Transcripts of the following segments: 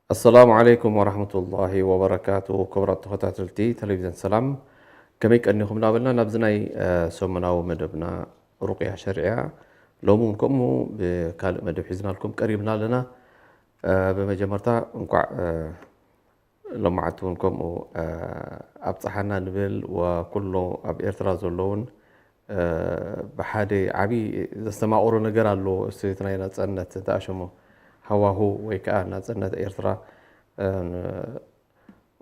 ኣሰላሙ ዓለይኩም ወራህመቱላሂ ወበረካቱ። ክቡራት ተኸታተልቲ ቴሌቪዝን ሰላም፣ ከመይ ቀኒኹም እናበልና ናብዚ ናይ፣ እ፣ ሰሙናዊ መደብና ሩቅያ ሸርዕያ ሎሚ እውን ከምኡ ብካልእ መደብ ሒዝናልኩም ቀሪብና ኣለና። እ፣ ብመጀመርታ እንኳዕ፣ እ፣ ሎማዓንቲ እውን ከምኡ፣ እ፣ ኣብፀሓና ንብል። ወኩሎ ኣብ ኤርትራ ዘለውን፣ እ፣ ብሓደ ዓብዪ ዘስተማቕሮ ነገር ኣሎ። እቲ ናይ ናጽነት እንተኣሸሞ ሃዋሁ ወይ ከዓ ናጽነት ኤርትራ፣ እ፣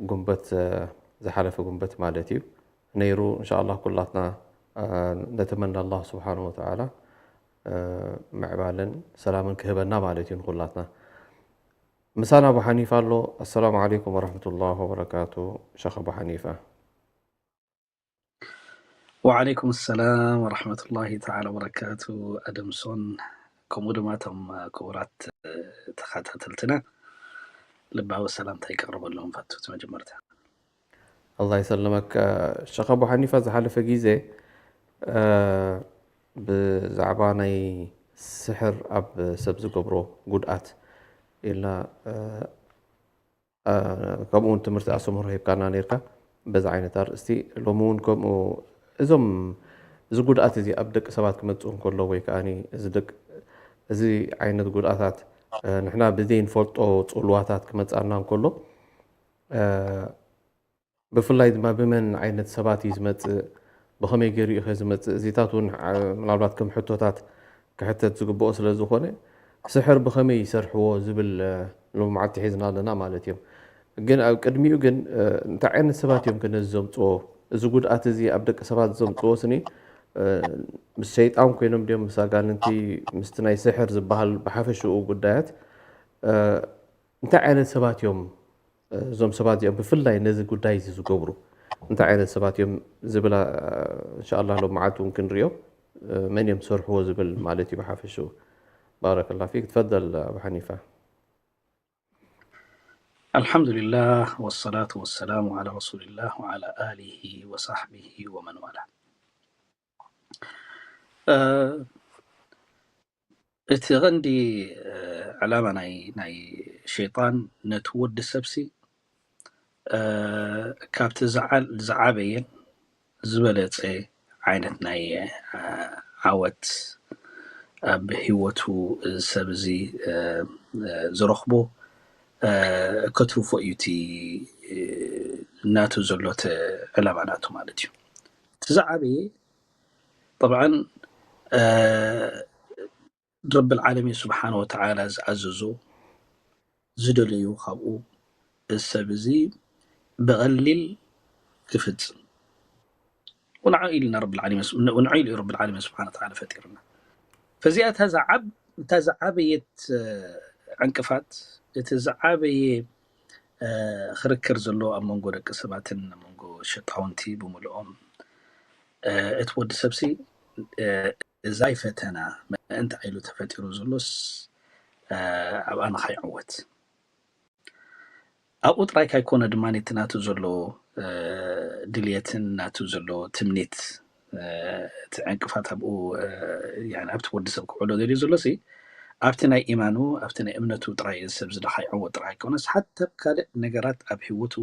ጉንበት፣ እ፣ ዝሓለፈ ጉንበት ማለት እዩ ነይሩ። እንሻኣላህ ኩላትና፣ እ፣ ነተመና ኣላህ ስብሓን ወተዓላ፣ እ፣ ምዕባለን ሰላምን ክህበና ማለት እዩ ንኩላትና። ምሳና ኣቡ ሓኒፋ ኣሎ። ኣሰላሙ ዓለይኩም ወረሕመቱላህ ወበረካቱ። ሸኽ ኣቡ ሓኒፋ። ወዓለይኩም ሰላም ወረሕመቱላሂ ተዓላ ወበረካቱ። ኣደምሶን ከምኡ ድማ እቶም ክቡራት ተኸታተልትና ልባዊ ሰላምታይ ከቕርበሎም ፈቱ። መጀመርታ ኣላህ ይሰልመክ። ሸኽ ኣቡ ሓኒፋ ዝሓለፈ ግዜ፣ እ፣ ብዛዕባ ናይ ስሕር ኣብ ሰብ ዝገብሮ ጉድኣት ኢልና፣ እ፣ እ፣ ከምኡ እውን ትምህርቲ ኣስተምህሮ ሂብካና ነይርካ በዛ ዓይነት ኣርእስቲ። ሎሚ እውን ከምኡ እዞም፣ እዚ ጉድኣት እዚ ኣብ ደቂ ሰባት ክመጽእ እንከሎ ወይ ከኣኒ እዚ ደቂ፣ እዚ ዓይነት ጉድኣታት፣ እ፣ ንሕና ብዘይንፈልጦ ጽልዋታት ክመጽኣና እንከሎ፣ እ፣ ብፍላይ ድማ ብመን ዓይነት ሰባት እዩ ዝመጽእ፣ ብኸመይ ገይሩ እዩ ከ ዝመጽእ፣ እዚታት እውን፣ ዓ-፣ ምናልባት ከም ሕቶታት ክሕተት ዝግብኦ ስለ ዝኾነ፣ ስሕር ብኸመይ ይሰርሕዎ ዝብል፣ እ፣ ሎሚ መዓልቲ ሒዝና ኣለና ማለት እዮም። ግን ኣብ ቅድሚኡ ግን፣ እ፣ እንታይ ዓይነት ሰባት እዮም ከ ነዚ ዘምጽዎ? እዚ ጉድኣት እዚ ኣብ ደቂ ሰባት ዘምጽዎ ስኒ፣ እ፣ ምስ ሸይጣን ኮይኖም ድዮም፣ ምስ ኣጋንንቲ፣ ምስቲ ናይ ስሕር ዝበሃል ብሓፈሽኡ ጉዳያት፣ እ፣ እንታይ ዓይነት ሰባት እዮም፣ እ፣ እዞም ሰባት እዚኦም ብፍላይ ነዚ ጉዳይ እዚ ዝገብሩ እንታይ ዓይነት ሰባት እዮም ዝብል፣ እ፣ እንሻኣላህ ሎም መዓልቲ እውን ክንሪኦ፣ እ፣ መን እዮም ዝሰርሕዎ ዝብል ማለት እዩ ብሓፈሽኡ። ባረከላ ፊክ። ትፈደል ኣቡ ሓኒፋ። ኣልሓምዱሊላህ ወሰላቱ ወሰላሙ ዓላ ረሱሊላህ ወዓላ ኣሊሂ ወሳሕቢሂ ወመን ዋላ። እ፣ እቲ ቐንዲ፣ እ፣ ዕላማ ናይ፣ ናይ ሸይጣን ነቲ ወዲ ሰብሲ፣ እ፣ ካብቲ ዝዓ-፣ ዝዓበየን ዝበለጸ ዓይነት ናይ፣ እ፣ ዓወት ኣብ ህይወቱ እዚ ሰብ እዚ፣ እ፣ እ፣ ዝረኽቦ፣ እ፣ ከትርፎ እዩ እቲ፣ እ፣ ናቱ ዘሎ እቲ ዕላማ ናቱ ማለት እዩ። እቲ ዝዓበየ ጠብዓን፣ እ፣ ረብል ዓለሚን ስብሓነ ወተዓላ ዝኣዘዞ ዝደለዮ ካብኡ እዚ ሰብ እዚ ብቐሊል ክፍጽም። ወንዓ ኢልና ረብል ዓለሚን ስ-፣ ወንዓ ኢሉ እዩ ረብል ዓለሚን ስብሓነ ወተዓላ ፈጢሩና። ፈዚኣ እታ ዝዓብ-፣ እታ ዝዓበየት፣ እ፣ ዕንቅፋት፣ እቲ ዝዓበየ፣ እ፣ ክርክር ዘሎ ኣብ መንጎ ደቂ ሰባትን ኣብ መንጎ ሸጣውንቲ ብምልኦም፣ እ፣ እቲ ወዲ ሰብሲ፣ እ፣ እዛ ፈተና ምእንቲ ኢሉ ተፈጢሩ ዘሎስ፣ እ፣ ኣብኣ ንኸይዕወት። ኣብኡ ጥራይ ካይኮነ ድማ እቲ ናቱ ዘሎ፣ እ፣ ድልየትን ናቱ ዘሎ ትምኒት፣ እ፣ እቲ ዕንቅፋት ኣብኡ፣ እ፣ ያኒ ኣብቲ ወዲ ሰብ ክውዕሎ ደልዩ ዘሎሲ፣ ኣብቲ ናይ ኢማኑ፣ ኣብቲ ናይ እምነቱ ጥራይ እዚ ሰብ እዚ ንኸይዕወት ጥራይ ኣይኮነስ፣ ሓታ ኣብ ካልእ ነገራት ኣብ ህይወቱ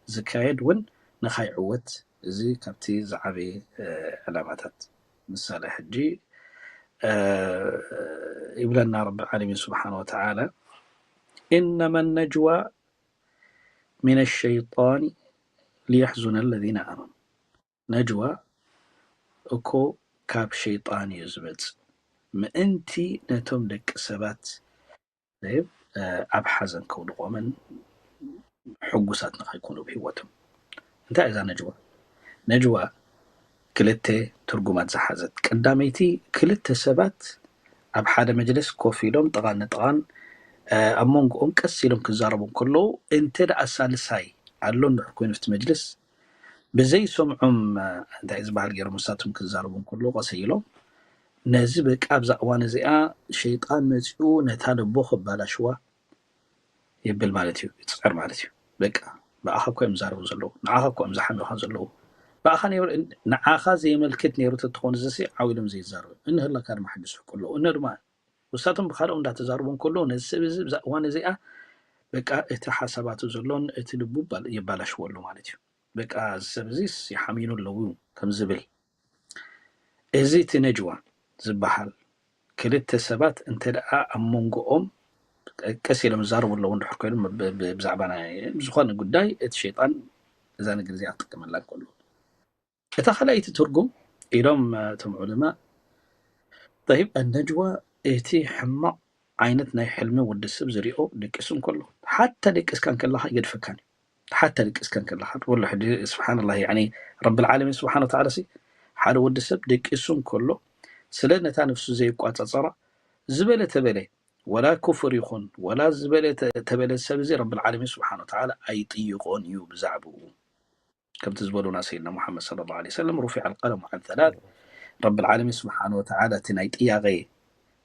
ዝካየድ እውን ንኸይዕወት፣ እዚ ካብቲ ዝዓበየ፣ እ፣ ዕላማታት። ምሳሌ ሕጂ፣ እ፣ ይብለና ረብል ዓለሚን ስብሓነ ወተዓላ፣ "ኢነማ ነጅዋ ሚነ ሸይጣኒ ሊየሕዙነ ለዚነ ኣመኑ።" ነጅዋ እኮ ካብ ሸይጣን እዩ ዝመጽእ፣ ምእንቲ ነቶም ደቂ ሰባት፣ እ፣ ኣብ ሓዘን ከውድቖምን ሕጉሳት ንኸይኮኑ ኣብ ህይወቶም። እንታይ እዛ ነጅዋ? ነጅዋ ክልተ ትርጉማት ዝሓዘት። ቀዳመይቲ፣ ክልተ ሰባት ኣብ ሓደ መጅልስ ኮፍ ኢሎም ጥቓን ንጥቓን፣ እ፣ ኣብ መንጎኦም ቀስ ኢሎም ክዛረቡ እንከለዉ፣ እንተ ደኣ ሳልሳይ ኣሎ እንድሕር ኮይኑ እቲ መጅልስ ብዘይሰምዖም እንታይ ዝበሃል ገይሮም ንሳቶም ክዛረቡ እንከለዉ ቀሰ ኢሎም ነዚ በቃ ኣብዛ እዋን እዚኣ ሸይጣን መፂኡ ነታ ልቦ ክባላሽዋ የብል ማለት እዩ። ይፅዕር ማለት እዩ። በቃ ብኣኻ እኮ እዮም ዝዛረቡ ዘለዉ፣ ንዓኻ እኮ እዮም ዝሓምዩኻ ዘለዉ። ብኣኻ ነይሩ ንዓኻ ዘየመልክት ነይሩ ተትኾን እዚሲ ዓው ኢሎም ዘይዛረቡ እንህለካ ድማ ሕጂ ስሕቁ ኣለዉ። እነ ድማ ንሳቶም ብካልኦም እንዳተዛረቡ እንከለዉ ነዚ ሰብ እዚ ብዛ እዋን እዚኣ በቃ እቲ ሓሳባቱ ዘሎን እቲ ልቡ ባል- የባላሽዎ ኣሎ ማለት እዩ። በቃ እዚ ሰብ እዚስ ይሓምዩኑ ኣለዉ ከም ዝብል እዚ እቲ ነጅዋ ዝበሃል ክልተ ሰባት እንተ ደኣ ኣብ መንጎኦም ቀስ ኢሎም ዝዛረቡ ኣለዉ እንድሕር ኮይኖም ብ- ብ- ብዛዕባ ናይ ዝኾነ ጉዳይ እቲ ሸይጣን እዛ ነገር እዚኣ ክጥቀመላ እንከሎ እታ ካልኣይቲ ትርጉም ኢሎም እቶም ዑለማ ጠይብ ኣነጅዋ እቲ ሕማቕ ዓይነት ናይ ሕልሚ ወዲ ሰብ ዝሪኦ ደቂሱ እንከሎ ሓታ ደቂስካ እንከለኻ ይገድፈካን እዩ ሓታ ደቂስካ እንከለኻ ትበሎ ሕጂ ስብሓንላ ያኒ ረብል ዓለሚን ስብሓን ወተዓላ ሲ ሓደ ወዲ ሰብ ደቂሱ እንከሎ ስለ ነታ ነፍሱ ዘይቋፀፀራ ዝበለ ተበለ ወላ ኩፍር ይኹን ወላ ዝበለ ተ- ተበለ ሰብ እዚ ረብል ዓለሚን ስብሓን ወተዓላ ኣይጥይቆን እዩ ብዛዕብኡ ከምቲ ዝበሉና ሰይድና ሙሓመድ صلى الله عليه وسلم رفع القلم عن ثلاث ረብል ዓለሚን ስብሓን ወተዓላ እቲ ናይ ጥያቄ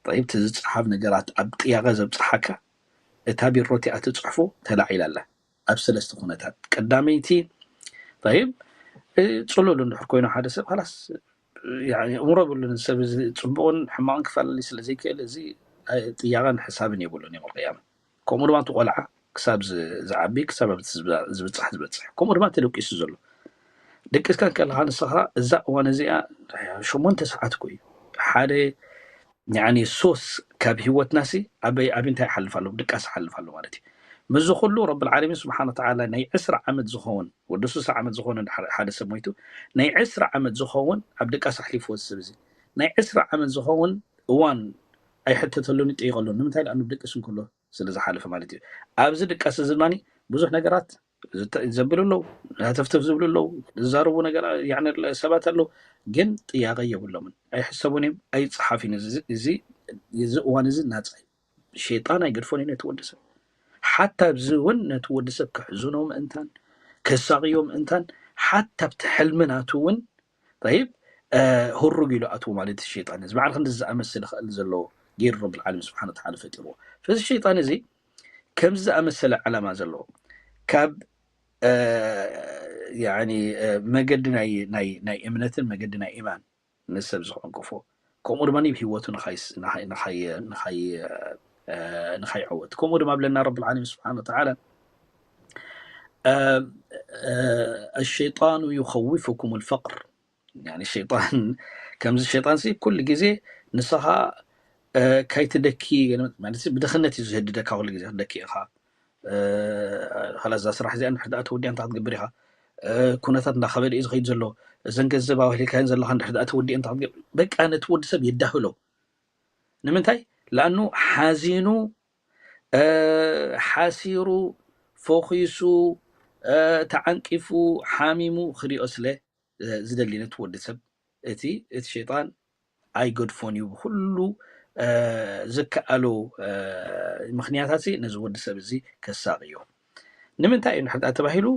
ጠይብ እቲ ዝፀሓፍ ነገራት ኣብ ጥያቄ ዘብፅሓካ እታ ቢሮ እቲኣ ትፅሕፎ ተላዒላ ኣላ ኣብ ሰለስተ ኩነታት ቀዳመይቲ ጠይብ እ፣ ፅሉል እንድሕር ኮይኑ ሓደ ሰብ ላስ እምሮ ብሉን ሰብ እዚ ፅቡቅን ሕማቅን ክፈላለዩ ስለ ዘይክእል እዚ እ፣ ጥያቀን ሕሳብን የብሉን እዮም ቅያማ ከምኡ ድማ እቲ ቆልዓ ክሳብ ዝ- ዝዓቢ ክሳብ ኣብቲ ዝብ- ዝብፃሕ ዝበፅሕ ከምኡ ድማ እቲ ደቂሱ ዘሎ ደቂስካ ከለካ ንስኻ እዛ እዋን እዚኣ ሸሞንተ ሰዓት እኮ እዩ ሓደ ያኒ ሶስ ካብ ህይወትና ሲ ኣበይ ኣብ እንታይ ይሓልፍ ኣሎ ድቃስ ይሓልፍ ኣሎ ማለት እዩ ምስዚ ኩሉ ረብል ዓለሚን ስብሓን ወተዓላ ናይ ዕስራ ዓመት ዝኸውን ወዲ ሱሳ ዓመት ዝኾነ ሓደ ሰብ ሞይቱ ናይ ዕስራ ዓመት ዝኸውን ኣብ ድቃስ ኣሕሊፍዎ እዚ ሰብ እዚ ናይ ዕስራ ዓመት ዝኸውን እዋን ኣይሕተተሉን ይጠይቀሉን ንምንታይ ለኣኑ ብድቅስ እንከሎ ስለ ዝሓለፈ ማለት እዩ ኣብዚ ድቃስ እዚ ድማ ብዙሕ ነገራት ዘብል ኣለዉ ሃተፍተፍ ዝብሉ ኣለዉ ዝዛረቡ ሰባት ኣለዉ ግን ጥያቄ የብሎምን ኣይሕሰቡን እዮም ኣይፀሓፍን እዚ እዋን እዚ ናፃ እዩ ሸይጣን ኣይገድፎን እዩ ነቲ ወዲ ሰብ ሓታ ኣብዚ እውን ነቲ ወዲ ሰብ ክሕዝኖ ምእንታን ከሳቅዮ ምእንታን ሓታ ኣብቲ ሕልሚ ናቱ እውን طيب هروق له أتو مالت الشيطان إذا بعد خند الزعم السلخ الزلو غير رب العالمين سبحانه وتعالى فطره فالشيطان زي كم زعم السلع على ما زلو كاب يعني መገዲ ናይ ናይ ናይ እምነትን መገዲ ናይ ኢማን ንሰብ ዝቐንቅፎ ከምኡ ድማ ብህይወቱ ንኻይስ- ንኻይ- ንኻይ- ንኻይ- እ፣ ንኻይዕወት ከምኡ ድማ ብለና ረብ ዓለሚን ስብሓን ወተዓላ እ፣ እ፣ الشيطان يخوفكم الفقر يعني ሸይጣን ከምዚ ሸይጣን ሲ ኩሉ ግዜ ንስኻ እ፣ ካይትደኪ ማለት ብድኽነት እዩ ዝህድደካ ኩሉ ግዜ ክትደኪ ኢኻ ላስ እዛ ስራሕ እዚኣ እንድሕር ደኣ ተወዲኣ እንታይ ክትገብር ኢኻ ኩነታት እንዳኸበደ እዩ ዝኸይድ ዘሎ እዘን ገንዘብ ኣዋህሊልካየን ዘለኻ እንድሕር ደኣ ተወዲአ እንታይ ክትገብር በቃ ነቲ ወዲ ሰብ የዳህሎ ንምንታይ ለኣኑ ሓዚኑ ሓሲሩ ፈኺሱ ተዓንቂፉ ሓሚሙ ክሪኦ ስለ ዝደሊ ነቲ ወዲ ሰብ እቲ እቲ ሸይጣን ኣይገድፎን እዩ ብኩሉ ዝከኣሉ ምክንያታት ነዚ ወዲ ሰብ እዚ ከሳቅዮ ንምንታይ እዩ ንሕዳ ተባሂሉ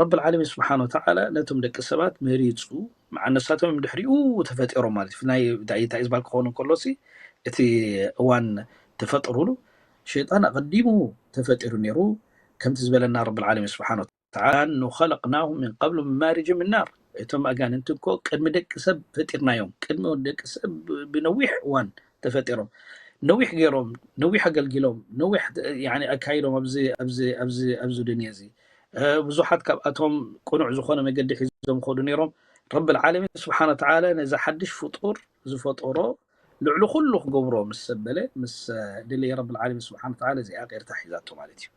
ረብ ዓለሚን ስብሓን ወተዓላ ነቶም ደቂ ሰባት መሪፁ መዓ ነሳቶም እዮም ድሕሪኡ ተፈጢሮም ማለት እዩ እንታይ ዝበሃል ክኸውን እንከሎ እቲ እዋን ተፈጥሩሉ ሸይጣን ኣቐዲሙ ተፈጢሩ ነይሩ ከምቲ ዝበለና ረብ ዓለሚን ስብሓን تعالى أنه خلقناهم من قبل من مارج من نار እቶም ኣጋንንቲ እኮ ቅድሚ ደቂ ሰብ ፈጢርናዮም ቅድሚ ደቂ ሰብ ብነዊሕ እዋን ተፈጢሮም ነዊሕ ገይሮም ነዊሕ ኣገልጊሎም ነዊሕ ኣካይዶም ኣብዚ ኣብዚ ኣብዚ ኣብዚ ዱንያ እዚ ብዙሓት ካብኣቶም ቅኑዕ ዝኾነ መገዲ ሒዞም ከዱ ነይሮም ረብ ዓለሚን ስብሓን ወተዓላ ነዚ ሓድሽ ፍጡር ዝፈጠሮ ልዕሊ ኩሉ ክገብሮ ምስ ሰበለ ምስ ደለየ ረብ ዓለሚን ስብሓን ወተዓላ እዚኣ ቄርታ ሒዛቶ ማለት እዩ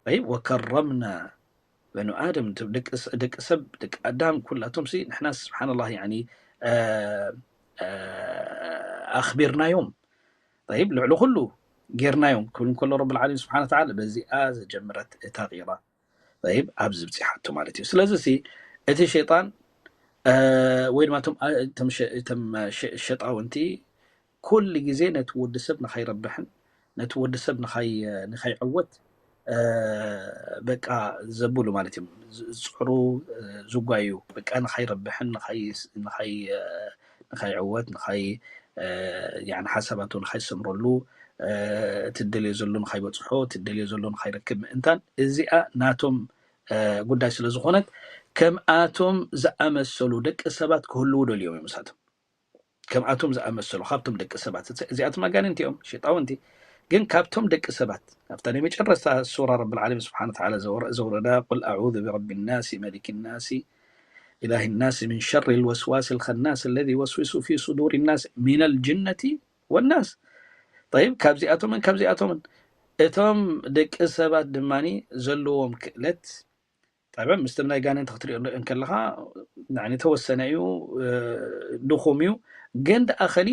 طيب وكرمنا በኑ ኣደም ደቂ ሰብ ደቂ ኣዳም ኩላቶም ሲ ንሕና ስብሓንላ ያኒ ኣኽቢርናዮም ይብ ልዕሊ ኩሉ ጌርናዮም ክብል ከሎ ረብ ዓለሚን ስብሓን ተዓላ በዚኣ ዘጀምረት እታ ቂራ ይብ ኣብዚ ብፂሓቶ ማለት እዩ ስለዚ ሲ እቲ ሸይጣን ወይ ድማ ሸጣውንቲ ኩሉ ግዜ ነቲ ወዲ ሰብ ንኸይረብሕን ነቲ ወዲ ሰብ ንኸይዕወት በቃ ዘብሉ ማለት እዮም። ዝፅዕሩ ዝጓዩ በቃ ንኸይረብሕን ንኸይዕወት ንኸይ ሓሳባቱ ንኸይሰምረሉ ትደልዮ ዘሎ ንኸይበፅሖ ትደልዮ ዘሎ ንኸይረክብ ምእንታን እዚኣ ናቶም ጉዳይ ስለ ዝኾነት ከምኣቶም ዝኣመሰሉ ደቂ ሰባት ክህልዉ ደልዮም እዮም። እሳቶም ከምኣቶም ዝኣመሰሉ ካብቶም ደቂ ሰባት እዚኣቶም ኣጋንንቲ እዮም፣ ሸጣውንቲ። ግን ካብቶም ደቂ ሰባት ኣብታ ናይ መጨረስታ ሱራ ረብል ዓለሚን ስብሓነ ወተዓላ ዘውረዳ ቁል ኣዑዙ ብረቢ ናሲ መሊክ ናሲ ኢላሂ ናሲ ሚን ሸሪ ልወስዋስ ልኸናስ ለዚ ወስዊሱ ፊ ሱዱር ናስ ሚን ልጅነቲ ወናስ። ጠይብ ካብዚኣቶምን ካብዚኣቶምን እቶም ደቂ ሰባት ድማ ዘለዎም ክእለት ጠበ ምስቶም ናይ ጋኔን ክትሪኦ እንከለኻ ተወሰነ እዩ፣ ድኹም እዩ። ግን ደኣ ኸሊ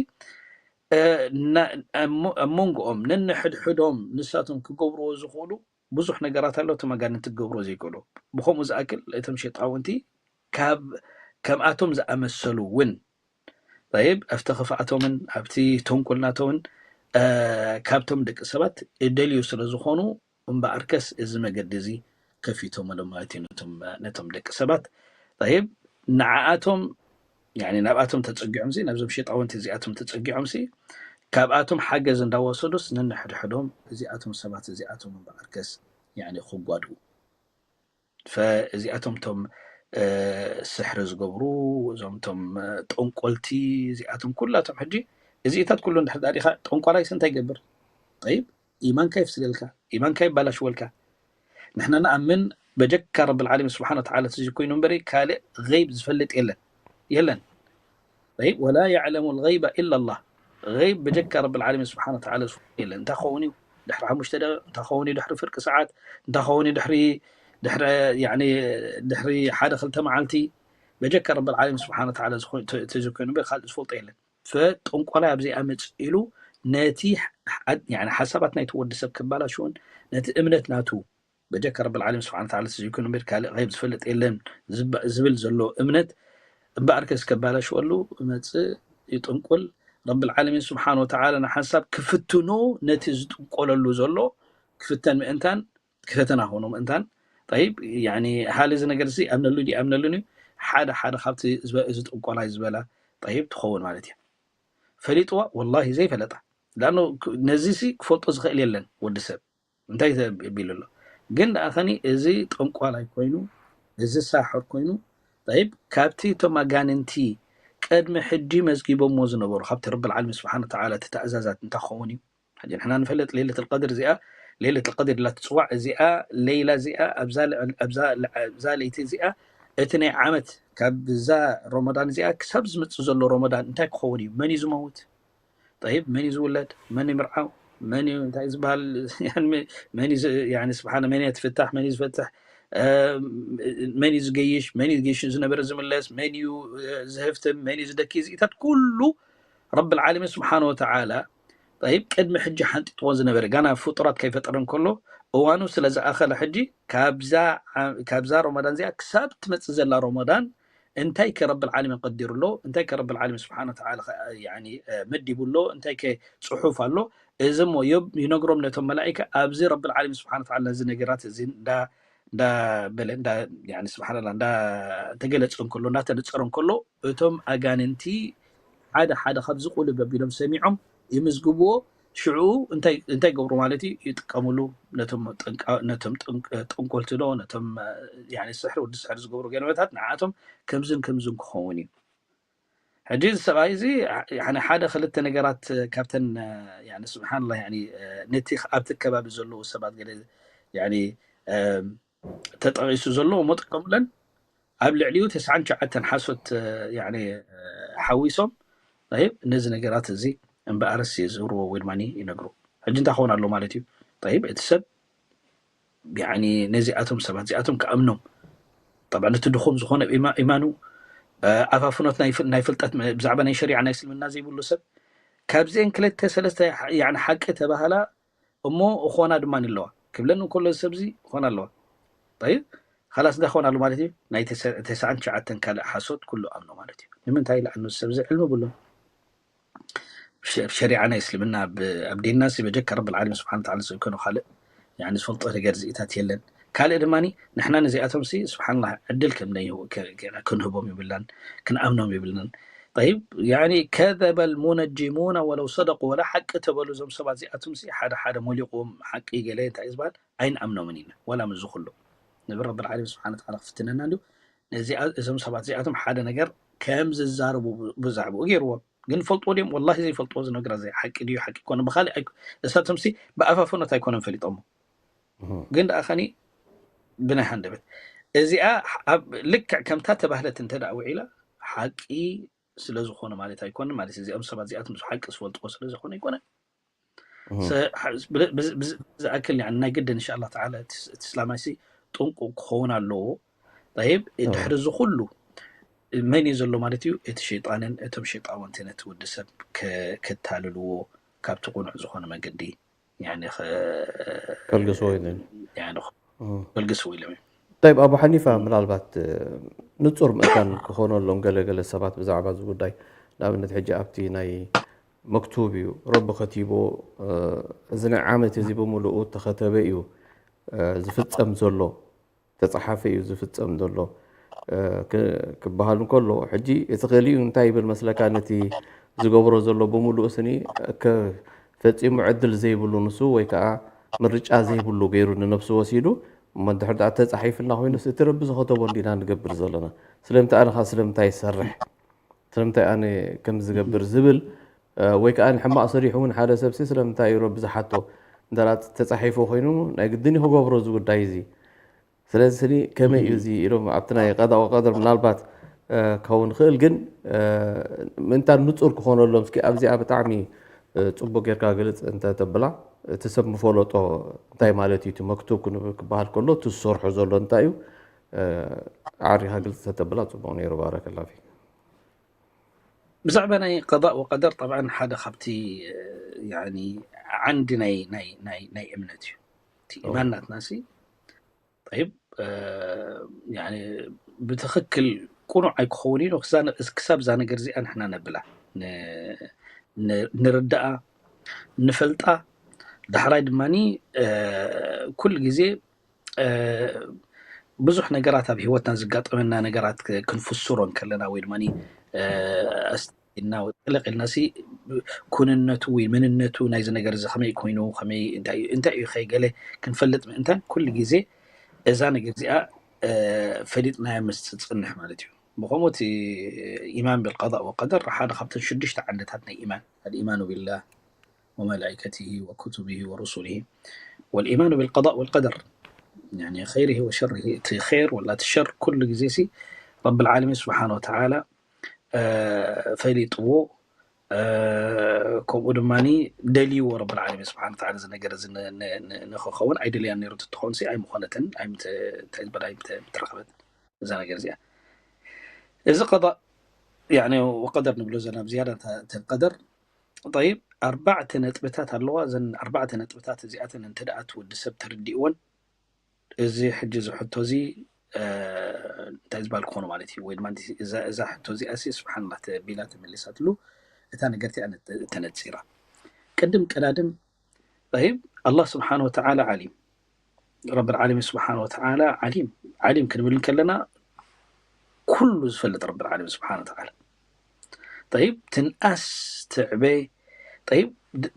ኣብ መንጎኦም ነንሕድሕዶም ንሳቶም ክገብርዎ ዝኽእሉ ብዙሕ ነገራት ኣሎ። እቶም ኣጋንንቲ ክገብርዎ ዘይክእሉ ብኸምኡ ዝኣክል እቶም ሸጣውንቲ ካብ ከምኣቶም ዝኣመሰሉ እውን ይብ ኣብቲ ክፍኣቶምን ኣብቲ ተንኮልናቶምን ካብቶም ደቂ ሰባት እደልዩ ስለ ዝኾኑ እምበኣርከስ እዚ መገዲ እዚ ከፊቶምሎም ማለት እዩ ነቶም ደቂ ሰባት። ይብ ንዓኣቶም ናብኣቶም ተፀጊዖም ነብዞም ሸጣውንቲ እዚኣቶም ተፀጊዖም ካብኣቶም ሓገዝ እንዳወሰዱስ ነንሕድሕዶም እዚኣቶም ሰባት እዚኣቶም እምበኣርከስ ክጓድኡ እዚኣቶም ቶም ስሕሪ ዝገብሩ እዞም ቶም ጠንቆልቲ እዚኣቶም ኩላቶም ሕጂ እዚኢታት ኩሉ እንድሕር ዳሪኻ ጠንቋላይስ እንታይ ይገብር? ጠይብ ኢማንካ ይፍስደልካ፣ ኢማንካ ይባላሽወልካ። ንሕና ንኣምን በጀካ ረብል ዓለሚን ስብሓን ወተዓላ ተዘይኮይኑ እምበሪ ካልእ ገይብ ዝፈልጥ የለን የለን። ጠይብ ወላ ያዕለሙ ልገይበ ኢላ ላህ። ገይብ በጀካ ረብል ዓለሚን ስብሓን ወተዓላ ዝፈልጥ የለን። እንታይ ክኸውን እዩ ድሕሪ ሓሙሽተ ደቂቕ፣ እንታይ ክኸውን እዩ ድሕሪ ፍርቂ ሰዓት፣ እንታይ ክኸውን እዩ ድሕሪ ድሕሪ ሓደ ክልተ መዓልቲ በጀካ ረብል ዓለሚን ስብሓን ወተዓላ ተዘይኮይኑ እምበሪ ካልእ ዝፈልጦ የለን። ፈጠንቆላይ ኣብዚኣ መፅእ ኢሉ ነቲ ሓሳባት ናይቲ ወዲ ሰብ ክባላሽውን ነቲ እምነት ናቱ በጀካ ረብል ዓለሚን ስብሓን ወተዓላ ተዘይኮይኑ እምበር ካልእ ገይብ ዝፈልጥ የለን ዝብል ዘሎ እምነት እምበኣርከስ ከባላሽወሉ መፅእ ይጥንቁል። ረብል ዓለሚን ስብሓን ወተዓላ ንሓንሳብ ክፍትኖ ነቲ ዝጥንቆለሉ ዘሎ ክፍተን ምእንታን ፈተና ኾኖ ምእንታን ጠይብ ያኒ ሃል እዚ ነገር እዚ ኣምነሉ ዲ ኣምነሉን እዩ። ሓደ ሓደ ካብቲ እዚ ጥንቆላይ ዝበላ ጠይብ ትኸውን ማለት እዩ። ፈሊጥዋ ወላሂ ዘይፈለጣ ዳኖ ነዚ ሲ ክፈልጦ ዝኽእል የለን ወዲ ሰብ እንታይ ቢሉ ኣሎ። ግን ደኣ ኸኒ እዚ ጠንቋላይ ኮይኑ እዚ ሳሕር ኮይኑ ጠይብ ካብቲ እቶም ኣጋንንቲ ቅድሚ ሕጂ መዝጊቦሞ ዝነበሩ ካብቲ ረብል ዓለሚን ስብሓን ወተዓላ እቲ ተእዛዛት እንታይ ክኸውን እዩ። ሕጂ ንሕና ንፈልጥ ሌለት ልቀድር እዚኣ ሌለት ልቀድር ኢላ ትፅዋዕ እዚኣ ሌይላ እዚኣ ኣብዛ ለይቲ እዚኣ እቲ ናይ ዓመት ካብዛ ሮመዳን እዚኣ ክሳብ ዝመፅእ ዘሎ ሮመዳን እንታይ ክኸውን እዩ? መን እዩ ዝመውት? ጠይብ መን እዩ ዝውለድ? መን ይምርዓው? መን እዩ እንታይ ዝበሃል? ስብሓን መን እያ ትፍታሕ? መን እዩ ዝፈትሕ? መን እዩ ዝገይሽ? መን እዩ ገይሽ ዝነበረ ዝምለስ? መን እዩ ዝህፍትም? መን እዩ ዝደኪ? እዚኢታት ኩሉ ረብል ዓለሚን ስብሓን ወተዓላ ጠይብ ቅድሚ ሕጂ ሓንጢጥዎ ዝነበረ ጋና ፍጡራት ከይፈጠረ እንከሎ እዋኑ ስለ ዝኣኸለ ሕጂ ካብዛ ሮመዳን እዚኣ ክሳብ ትመፅእ ዘላ ሮመዳን እንታይ ከ ረብል ዓለሚን ቀዲሩ ኣሎ እንታይ ከ ረብል ዓለሚን ስብሓን ወተዓላ መዲቡ ኣሎ እንታይ ከ ፅሑፍ ኣሎ እዚ ሞ ይነግሮም ነቶም መላኢካ ኣብዚ ረብል ዓለሚን ስብሓን ወተዓላ ነዚ ነገራት እዚ እንዳ እንዳበለ እንዳ ስብሓንላ እንዳተገለፀ እንከሎ እንዳተነፀረ እንከሎ እቶም ኣጋንንቲ ሓደ ሓደ ካብዚ ቁልብ ኣቢሎም ሰሚዖም ይምዝግብዎ። ሽዑ እንታይ ይገብሩ ማለት እዩ? ይጥቀምሉ። ነቶም ጠንቆልቲ ዶ ነቶም ስሕሪ ወዲ ስሕሪ ዝገብሩ ገለመታት ንዓቶም ከምዝን ከምዝን ክኸውን እዩ። ሕጂ እዚ ሰብኣይ እዚ ሓደ ክልተ ነገራት ካብተን ስብሓንላ ነቲ ኣብቲ ከባቢ ዘለዉ ሰባት ገለ ተጠቒሱ ዘሎ እሞ ጥቀሙለን ኣብ ልዕሊኡ ተስዓን ትሽዓተን ሓሶት ሓዊሶም ነዚ ነገራት እዚ እምበኣርስ ይዝርዎ ወይ ድማ ይነግሩ። ሕጂ እንታይ ክኸውን ኣሎ ማለት እዩ? ጠይብ እቲ ሰብ ነዚኣቶም ሰባት እዚኣቶም ክኣምኖም ጠብዓ ነቲ ድኹም ዝኾነ ኢማኑ ኣፋፍኖት ናይ ፍልጠት ብዛዕባ ናይ ሸሪዓ ናይ እስልምና ዘይብሉ ሰብ ካብዚአን ክልተ ሰለስተ ሓቂ ተባህላ እሞ እኾና ድማ ኣለዋ ክብለን እንከሎ ሰብዚ እኾና ኣለዋ። ጠይብ ኻላስ እንታይ ክኾን ኣሎ ማለት እዩ? ናይ ተስዓን ትሽዓተን ካልእ ሓሶት ኩሉ ኣምኖ ማለት እዩ። ንምንታይ? ለኣኑ ሰብዚ ዕልሚ ብሎ ሸሪዓ ናይ እስልምና ኣብ ዲንና ሲ በጀካ ረብል ዓለሚን ስብሓን ወተዓላ ዘይኮነ ካልእ ያኒ ዝፈልጦ ነገር ዝኢታት የለን። ካልእ ድማ ንሕና ነዚኣቶም ሲ ስብሓንላ ዕድል ከም ነይሁ- ከ- ከ- ክንህቦም ይብላን ክንኣምኖም ይብልናን። طيب يعني كذب المنجمون ولو صدقوا ولا ሓቂ ተበሉ እዞም ሰባት እዚኣቶም ሲ ሓደ ሓደ ሞሊቑዎም ሓቂ ገለ እንታይ እዩ ዝበሃል ኣይንኣምኖምን ኢና ወላ ምዚ ኩሉ ንብል ረቢ ዓለም ስብሓን ተዓላ ክፍትነና እንዲሁ ነዚኣ እዞም ሰባት እዚኣቶም ሓደ ነገር ከም ዝዛረቡ ብዛዕባኡ ገይርዎም ግን ፈልጥዎ ድዮም ወላሂ ዘይፈልጥዎ እዚ ነገር እዚ ሓቂ ድዩ ሓቂ ይኮነ ብካሊእ ኣይኮ- እሳቶም ሲ ብኣፋፈኖት ኣይኮነን ፈሊጦሞ ግን ደኣ ከኒ ብናይ ሃንደበት እዚኣ ኣብ ልክዕ ከምታ ተባህለት እንተ ደኣ ውዒላ ሓቂ ስለ ዝኾነ ማለት ኣይኮንን ማለት እዚኦም ሰባት እዚኣቶም ሓቂ ዝፈልጥዎ ስለ ዝኾነ ኣይኮነን ዝኣክል ናይ ግድን እንሻ ኣላ ተዓላ እቲ እስላማይ ሲ ጥንቁ ክኸውን ኣለዎ። ይብ ድሕሪ እዚ ኩሉ መን እዩ ዘሎ ማለት እዩ? እቲ ሸይጣንን እቶም ሸይጣውንቲ ነቲ ወዲ ሰብ ክታልልዎ ካብቲ ቁኑዕ ዝኾነ መገዲ ከልግስዎ ኢሎም ከልግስዎ ኢሎም እዮም። طيب ኣቡ ሓኒፋ ምናልባት ንጹር ምእንታን ክኾነሎም ገለገለ ሰባት ብዛዕባ እዚ ጉዳይ ንኣብነት ሕጂ ኣብቲ ናይ መክቱብ እዩ ረቢ ከቲቦ እዚ ናይ ዓመት እዚ ብምልኡ ተኸተበ እዩ ዝፍጸም ዘሎ ተጻሓፈ እዩ ዝፍጸም ዘሎ ክበሃል እንከሎ ሕጂ እቲ ክእሊኡ እንታይ ይብል መስለካ ነቲ ዝገብሮ ዘሎ ብምልኡ ስኒ ፈጺሙ ዕድል ዘይብሉ ንሱ ወይ ከዓ ምርጫ ዘይብሉ ገይሩ ንነብሱ ወሲዱ እሞ እንድሕር ደኣ ተጻሒፍልና ኮይኑስ እቲ ረቢ ዝኸተቦ እንዲና ንገብር ዘለና ስለምንታይ ኣነኻ ስለምንታይ ይሰርሕ ስለምንታይ ኣነ ከም ዝገብር ዝብል ወይ ከዓ ሕማቕ ሰሪሑ እውን ሓደ ሰብሲ ስለምንታይ እዩ ረቢ ዝሓቶ እንተ ተጻሒፉ ኮይኑ ናይ ግድን ክገብሮ እዚ ጉዳይ እዚ ስለዚ ስኒ ከመይ እዩ እዚ ኢሎም ኣብቲ ናይ ቀዳ ወቀደር ምናልባት ከውን ክእል ግን ምእንታን ንጹር ክኾነሎም እስኪ ኣብዚኣ ብጣዕሚ ፅቡቅ ጌርካ ግልፅ እንተተብላ እቲ ሰብ ምፈለጦ እንታይ ማለት እዩ እቲ መክቱብ ክንብል ክበሃል ከሎ እቲ ዝሰርሖ ዘሎ እንታይ እዩ ኣዕሪኻ ግልፅ ተተብላ ፅቡቅ ነይሩ ባረከላ ፊክ ብዛዕባ ናይ ቀዳእ ወቀደር ጠብዓን ሓደ ካብቲ ዓንዲ ናይ እምነት እዩ እቲ ኢማን ናትና ሲ ይብ ብትኽክል ቁኑዕ ኣይክኸውን እዩ ክሳብ እዛ ነገር እዚኣ ንሕና ነብላ ንርዳኣ ንፈልጣ ዳሕራይ ድማ ኩሉ ግዜ ብዙሕ ነገራት ኣብ ሂወትና ዝጋጠመና ነገራት ክንፍስሮ ከለና ወይ ድማ ጠለቅ ኢልና ሲ ኩንነቱ ወይ መንነቱ ናይዚ ነገር እዚ ከመይ ኮይኑ ከመይ እንታይ እዩ ከይገለ ክንፈልጥ ምእንታን ኩሉ ግዜ እዛ ነገር እዚኣ ፈሊጥናያ ምስ ትፅንሕ ማለት እዩ ብከምኡ እቲ ኢማን ብልቀضእ ወቀደር ሓደ ካብተን ሽዱሽተ ዓንድታት ናይ ኢማን الإيمان بالله وملائكته وكتبه ورسله والإيمان بالقضاء والقدر يعني خيره وشره እቲ ር ወላ እቲ ሸር ኩሉ ግዜ ሲ ረቢ العالمين سبحانه وتعالى ፈሊጥዎ ከምኡ ድማ ደልይዎ ረቢ العالمين سبحانه وتعالى እዚ ነገር እዚ ንክኸውን ኣይደልያን ነይሩ ትትኸውን ሲ ኣይምኾነትን ኣይምትረኸበት እዛ ነገር እዚኣ እዚ ቀضእ ወቀደር ንብሎ ዘለና ብዝያዳ ተን ቀደር طيب ኣርባዕተ ነጥብታት ኣለዋ እዘን ኣርባዕተ ነጥብታት እዚኣተን እንተ ደኣ እቲ ወዲ ሰብ ተረዲእወን እዚ ሕጂ እዚ ሕቶ እዚ እንታይ ዝበሃል ክኾኑ ማለት እዩ ወይ ድማ እዛ ሕቶ እዚኣ ሲ ስብሓንላ ተቢላ ተመሊሳትሉ እታ ነገርቲኣ ተነፂራ ቅድም ቀዳድም طيب الله سبحانه وتعالى عليم رب العالمين سبحانه وتعالى عليم عليم ክንብል ከለና ኩሉ ዝፈልጥ ረቢ ዓለም ስብሓን ተዓላ ጠይብ ትንኣስ ትዕበ ጠይብ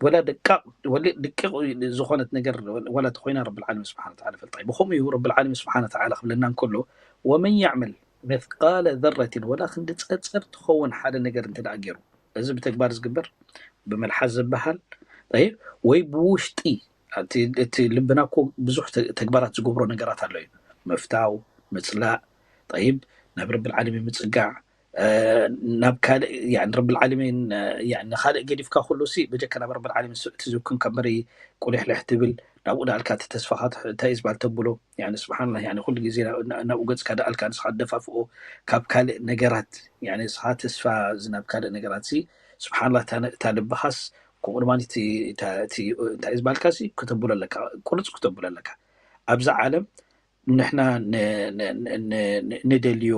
ወላ ደቃቅ ወላ ድቅቅ ዝኾነት ነገር ወላ ተኮይና ረቢ ዓለም ስብሓን ተዓላ ፈልጣ ብከምኡ እዩ ረቢ ዓለም ስብሓን ተዓላ ክብለና እንከሎ ወመን ያዕመል مثقال ذرة ወላ ክንዲ ፀፀር ትኸውን ሓደ ነገር እንተ ደኣ ገይሩ እዚ ብተግባር ዝግበር ብመልሓስ ዝበሃል ጠይብ ወይ ብውሽጢ እቲ ልብና እኮ ብዙሕ ተግባራት ዝገብሮ ነገራት ኣሎ እዩ ምፍታው ምፅላእ ጠይብ ናብ ረብል ዓለሚን ምፅጋዕ ናብ ካልእ ረብል ዓለሚን ንካልእ ገዲፍካ ኩሉ ሲ በጀካ ናብ ረብል ዓለሚን ትዝክን ከበሪ ቁሊሕልሕ ትብል ናብኡ ዳልካ እቲ ተስፋኻ እንታይ እዩ ዝበሃል ተብሎ ስብሓንላ ኩሉ ግዜ ናብኡ ገፅካ ዳኣልካ ንስኻ ደፋፍኦ ካብ ካልእ ነገራት ንስኻ ተስፋ ዝናብ ካልእ ነገራት ሲ ስብሓንላ እታ ልብኻስ ከምኡ ድማ እንታይ ዝበልካ ሲ ክተብሎ ኣለካ ቁርፅ ክተብሎ ኣለካ ኣብዛ ዓለም ንሕና ንደልዮ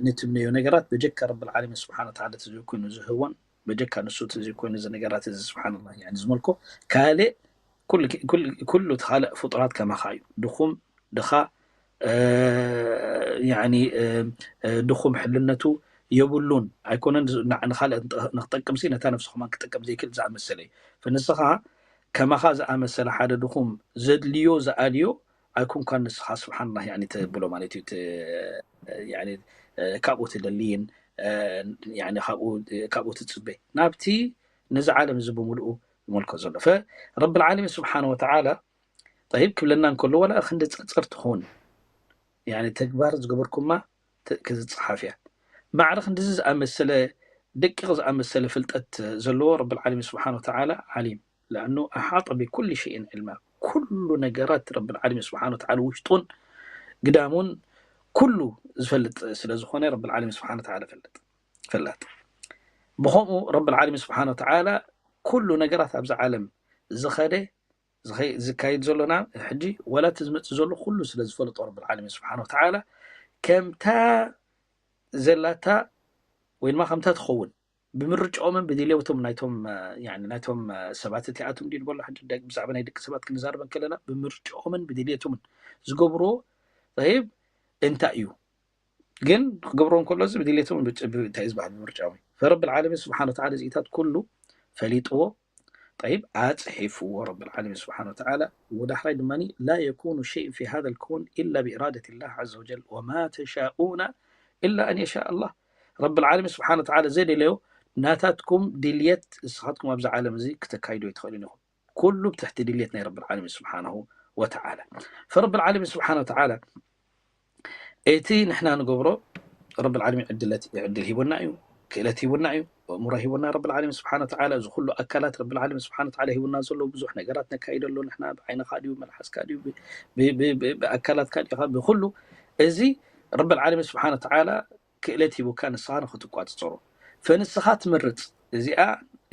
ንትምነዮ ነገራት በጀካ ረብል ዓለሚን ስብሓን ተዓላ ተዘይኮይኑ ዝህቦን በጀካ ንሱ ተዘይኮይኑ እዚ ነገራት እዚ ስብሓንላ ዝመልኮ ካልእ ኩሉ እቲ ካልእ ፍጡራት ከማኻ እዩ። ድኹም፣ ድኻ፣ ያኒ ድኹም ሕልነቱ የብሉን። ኣይኮነን ንኻልእ ንክጠቅምሲ ነታ ነፍሱ ከማን ክጠቅም ዘይክእል ዝኣመሰለ እዩ። ንስኻ ከማኻ ዝኣመሰለ ሓደ ድኹም ዘድልዮ ዝኣልዮ ኣይኮንካን ንስኻ ስብሓንላ ያኒ ተብሎ ማለት እዩ። ካብኡ ትደልይን ካብኡ ትፅበ ናብቲ ነዚ ዓለም እዚ ብምልኡ ዝመልኮ ዘሎ ረብል ዓለሚን ስብሓን ወተዓላ ጠይብ ክብለና እንከሎ ዋላ ክንዲ ፀፀር ትኸውን ተግባር ዝገበርኩማ ክዝፅሓፍ እያ። ማዕረ ክንድዚ ዝኣመሰለ ደቂቕ ዝኣመሰለ ፍልጠት ዘለዎ ረብል ዓለሚን ስብሓን ወተዓላ ዓሊም ለኣኑ ኣሓጠ ብኩል ሸይን ዕልማ ኩሉ ነገራት ረብል ዓለሚን ስብሓን ወተዓላ ውሽጡን ግዳሙን ኩሉ ዝፈልጥ ስለ ዝኾነ ረብል ዓለሚን ስብሓን ወተዓላ ፈልጥ ፈላጥ ብኸምኡ ረብል ዓለሚን ስብሓን ወተዓላ ኩሉ ነገራት ኣብዚ ዓለም ዝኸደ ዝካይድ ዘሎና ሕጂ ወላ እቲ ዝመፅእ ዘሎ ኩሉ ስለ ዝፈልጦ ረብል ዓለሚን ስብሓን ወተዓላ ከምታ ዘላታ ወይ ድማ ከምታ ትኸውን ብምርጫኦምን ብድልየቶም ናይቶም ናይቶም ሰባት እቲኣቶም ድዩ ንበሎ ብዛዕባ ናይ ደቂ ሰባት ክንዛረበን ከለና ብምርጫኦምን ብድልየቶምን ዝገብርዎ ይብ እንታይ እዩ ግን ክገብርዎ ከሎ እዚ ብድልየቶም እንታይ ዝበሃል ብምርጫኦም ፈረብል ዓለሚን ስብሓን ወተዓላ እዚኢታት ኩሉ ፈሊጥዎ ጠይብ ኣፅሒፍዎ ረብል ዓለሚን ስብሓን ወተዓላ ወዳሕራይ ድማ ላ የኩኑ ሸይን ፊ ሃذ ልኮን ኢላ ብኢራደት ላህ ዘ ወጀል ወማ ተሻኡና ኢላ ኣን የሻ ኣላህ ረብል ዓለሚን ስብሓን ወተዓላ ዘደለዮ ናታትኩም ድልየት ንስኻትኩም ኣብዚ ዓለም እዚ ክተካይዶ ይትኽእልን ኢኹም ኩሉ ብትሕቲ ድልየት ናይ ረብል ዓለሚን ስብሓንሁ ወተዓላ ፈረብል ዓለሚን ስብሓን ወተዓላ እቲ ንሕና ንገብሮ ረብል ዓለሚን ዕድለት ዕድል ሂቡና እዩ ክእለት ሂቡና እዩ እእምሮ ሂቡና ረብል ዓለሚን ስብሓን ወተዓላ እዚ ኩሉ ኣካላት ረብል ዓለሚን ስብሓን ወተዓላ ሂቡና ዘሎ ብዙሕ ነገራት ነካይደሉ ንሕና ብዓይንኻ ድዩ መልሓስካ ድዩ ብኣካላትካ ዲኻ ብኩሉ እዚ ረብል ዓለሚን ስብሓን ወተዓላ ክእለት ሂቡካ ንስኻ ንክትቋፅፀሮ ፈንስኻ ትምርፅ እዚኣ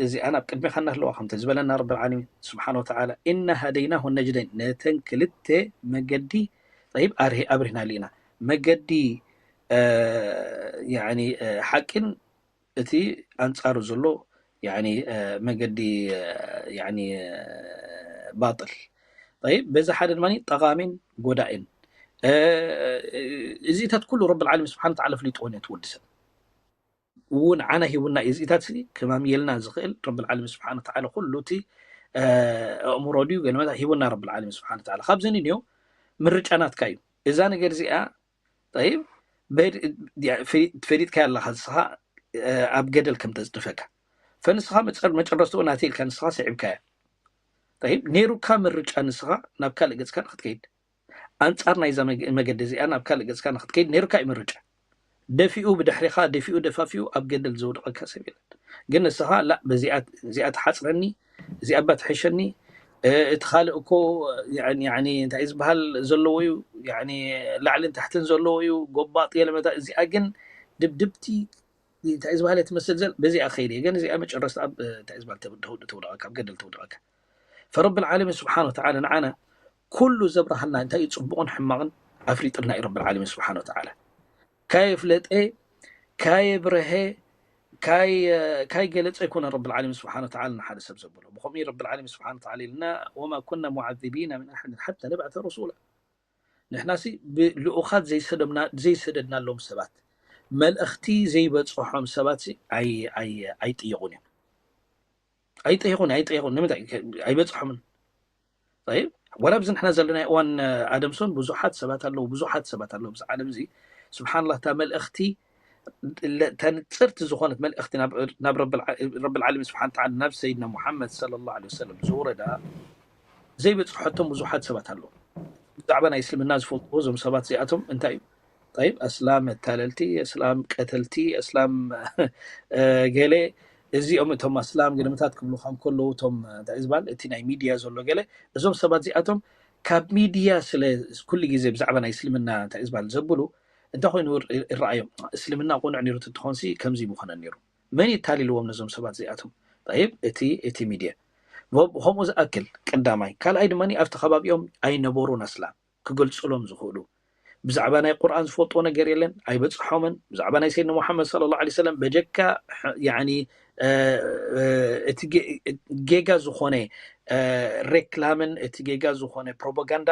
እዚኣ ናብ ቅድሜኻ እናህለዋ ከምተ ዝበለና ረብል ዓለሚን ስብሓን ወተዓላ እና ሃደይናሁ ነጅደይን ነተን ክልተ መገዲ ጠይብ ኣርሂ ኣብሪህናሉ ኢና መገዲ ሓቂን እቲ ኣንፃሩ ዘሎ መገዲ ባጥል ይብ በዚ ሓደ ድማ ጠቃሚን ጎዳእን እዚታት ኩሉ ረብል ዓለሚን ስብሓን ተዓላ ፍሊጥዎ ነቲ ወዲ ሰብ እውን ዓና ሂቡና እዩ እዚታት ከማምየልና ዝኽእል ረብል ዓለሚን ስብሓን ተዓላ ኩሉ እቲ ኣእምሮ ድዩ ገለመታ ሂቡና ረብል ዓለሚን ስብሓን ተዓላ ካብዚ ንንዮ ምርጫ ናትካ እዩ እዛ ነገር እዚኣ ይብ ፈሊጥካ ኣለካ ንስኻ ኣብ ገደል ከም ተፅድፈካ ፈንስኻ መጨረስትኡ ናተ ኢልካ ንስኻ ስዒብካያ ይብ ነይሩካ ምርጫ ንስኻ ናብ ካልእ ገፅካ ንክትከይድ ኣንፃር ናይዛ መገዲ እዚኣ ናብ ካልእ ገፅካ ንክትከይድ ነይሩካ እዩ ምርጫ ደፊኡ ብድሕሪኻ ደፊኡ ደፋፊኡ ኣብ ገደል ዘውድቐካ ሰብ የለን ግን ንስኻ ላ እዚኣ ትሓፅረኒ እዚኣ ባ ትሕሸኒ እቲ ካልእ እኮ እንታይ ዝበሃል ዘለዎ እዩ ላዕልን ታሕትን ዘለዎ እዩ ጎባጥ የለመታ እዚኣ ግን ድብድብቲ እንታይ ዝበሃል ትመስል ዘል በዚኣ ከይደ ግን እዚኣ መጨረስቲ ኣብ እንታይ ዝበሃል ተውድቐካ ኣብ ገደል ተውድቐካ ፈረብል ዓለሚን ስብሓን ወተዓላ ንዓና ኩሉ ዘብርሃልና እንታይ እዩ ፅቡቕን ሕማቕን ኣፍሊጥልና እዩ ረብል ዓለሚን ስብሓን ወተዓላ ካየፍለጠ ካየብረሀ ካይ ገለፀ ኣይኮነ ረብል ዓለሚን ስብሓን ወተዓላ ንሓደ ሰብ ዘብሎ ብኸምኡ ረብል ዓለሚን ስብሓን ወተዓላ ኢልና ወማ ኩና ሙዓዚቢና ምን ኣሓድን ሓታ ነብዓተ ረሱላ ንሕናሲ ብልኡኻት ዘይሰደናሎም ሰባት መልእኽቲ ዘይበፅሖም ሰባት ኣይጥየቑን እዮም ኣይጠይቁን ኣይጠይቁን ንምንታይ ኣይበፅሖምን ይብ ወላ ብዚ ንሕና ዘለናይ እዋን ኣደምሶን ብዙሓት ሰባት ኣለዉ ብዙሓት ሰባት ኣለዉ ብዚ ዓለም እዚ ስብሓንላ እታ መልእኽቲ ተንፅርቲ ዝኾነት መልእኽቲ ናብ ረብል ዓለሚን ስብሓን ተዓላ ናብ ሰይድና ሙሓመድ ሰለ ላ ወሰለም ዝውረዳ ዘይበፅሖቶም ብዙሓት ሰባት ኣለዉ ብዛዕባ ናይ እስልምና ዝፈልጥዎ እዞም ሰባት እዚኣቶም እንታይ እዩ ጠይብ ኣስላም መታለልቲ ኣስላም ቀተልቲ ኣስላም ገለ እዚኦም እቶም ኣስላም ግድምታት ክብሉካ ከለዉ እቶም እንታይ ዝበሃል እቲ ናይ ሚድያ ዘሎ ገለ እዞም ሰባት እዚኣቶም ካብ ሚድያ ስለ ኩሉ ግዜ ብዛዕባ ናይ እስልምና እንታይ ዝበሃል ዘብሉ እንታይ ኮይኑ ይረኣዮም እስልምና ቁኑዕ ነይሩ ትትኾንሲ ከምዚ ምኾነ ነይሩ መን ይታሊልዎም ነዞም ሰባት እዚኣቶም ይብ እቲ እቲ ሚድያ ከምኡ ዝኣክል ቀዳማይ ካልኣይ ድማ ኣብቲ ከባቢኦም ኣይነበሩን ኣስላም ክገልፅሎም ዝኽእሉ ብዛዕባ ናይ ቁርኣን ዝፈልጥዎ ነገር የለን ኣይበፅሖምን ብዛዕባ ናይ ሰይድና ሙሓመድ ለ ላ ሰለም በጀካ እ፣ እ፣ እቲ ጌ-፣ ጌጋ ዝኾነ፣ እ፣ ሬክላምን እቲ ጌጋ ዝኾነ ፕሮፓጋንዳ፣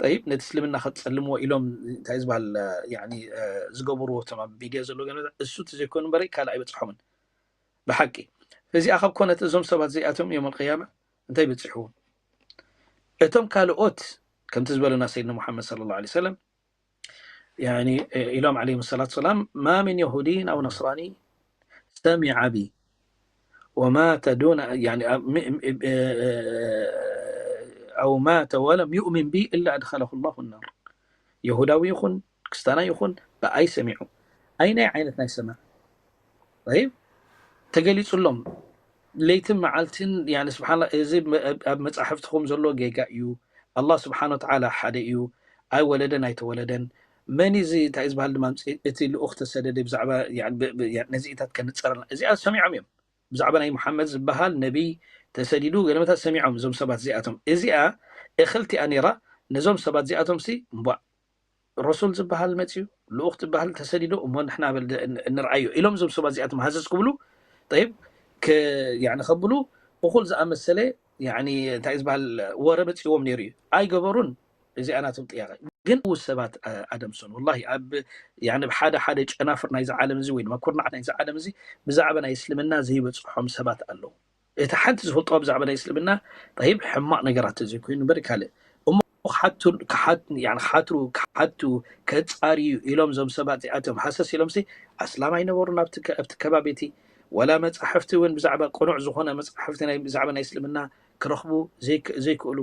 ጠይብ፣ ነቲ እስልምና ከጸልምዎ ኢሎም፣ እንታይ ዝበሃል፣ እ፣ ያኒ፣ እ፣ ዝገበርዎ፣ እቶም ኣብ ሚድያ ዘሎ ገለ እሱ እቲ ዘይኮኑ እምበረይ ካልእ ኣይበጽሖምን። ብሓቂ እዚኣ ካብ ኮነት፣ እዞም ሰባት እዚኣቶም ዮም ኣልቅያማ እንታይ በጺሕዎም? እቶም ካልኦት፣ ከምቲ ዝበለና ሰይድና ሙሓመድ ሰለላሁ ዐለይሂ ወሰለም፣ ያኒ፣ እ፣ ኢሎም ዐለይሂም ሰላቱ ሰላም፣ ማ ሚን የሁድይን ኣው ነስራኒ ሰሚዐ ቢ ወማተ ዱነ፣ ያኒ፣ ኣብ፣ ሚ-፣ ሚ-፣ እ፣ እ፣ ኣው ማተ ወለም ዩእሚን ቢ ኢላ ኣድኸለሁ ላሁ ናር። የሁዳዊ ይኹን ክስታናይ ይኹን ብኣይ ሰሚዑ። ኣይ ናይ ዓይነት ናይ ሰማዕ። ጠይብ፣ ተገሊጹሎም ለይትን መዓልትን፣ ያኒ፣ ስብሓንላ፣ እዚ መ-፣ ኣብ፣ ኣብ መጻሕፍትኹም ዘሎ ጌጋ እዩ። ኣላህ ስብሓን ወተዓላ ሓደ እዩ። ኣይወለደን ኣይተወለደን። መን እዩ እዚ፣ እንታይ እዩ ዝበሃል ድማ፣ ምጽ-፣ እቲ ልኡኽ ተሰደደ ብዛዕባ፣ ያኒ፣ ብ-፣ ብ-፣ ያኒ፣ ነዚኢታት ከንጸረልና። እዚኣ ሰሚዖም እዮም። ብዛዕባ ናይ ሙሓመድ ዝበሃል ነቢይ ተሰዲዱ ገለመታት ሰሚዖም እዞም ሰባት እዚኣቶም። እዚኣ እኽልቲኣ ነይራ ነዞም ሰባት እዚኣቶም ሲ፣ እምቧእ፣ ረሱል ዝበሃል መጽዩ፣ ልኡኽ ዝበሃል ተሰዲዱ፣ እሞ ንሕና በል ደ-፣ ን-፣ ንርኣዮ ኢሎም እዞም ሰባት እዚኣቶም ሃዘዝ ክብሉ፣ ጠይብ፣ ከ-፣ ያኒ ከብሉ፣ እኹል ዝኣመሰለ፣ ያኒ እንታይ ዝበሃል ወረ መጽዎም ነይሩ እዩ። ኣይገበሩን። እዚኣ ናቶም ጥያቄ። ግን ሰባት፣ አ-፣ ኣደምሶን። ወላሂ ኣብ፣ ያኒ ብሓደ ሓደ ጨናፍር ናይዚ ዓለም እዚ ወይ ድማ ኩርናዓት ናይዚ ዓለም እዚ ብዛዕባ ናይ እስልምና ዘይበጽሖም ሰባት ኣለዉ። እቲ ሓንቲ ዝፈልጥዋ ብዛዕባ ናይ እስልምና፣ ጠይብ፣ ሕማቕ ነገራት ተዘይኮይኑ እምበር ካልእ። እሞ ክሓቱ፣ ክሓት-፣ ያኒ ክሓትሩ፣ ክሓቱ፣ ከጻርዩ ኢሎም እዞም ሰባት እዚኣቶም ሃሰስ ኢሎምሲ፣ ኣስላም ኣይነበሩን ኣብቲ ከ-፣ ኣብቲ ከባቢ እቲ። ወላ መጻሕፍቲ እውን ብዛዕባ ቅኑዕ ዝኾነ መጻሕፍቲ ናይ፣ ብዛዕባ ናይ እስልምና ክረኽቡ ዘይክ-፣ ዘይክእሉ።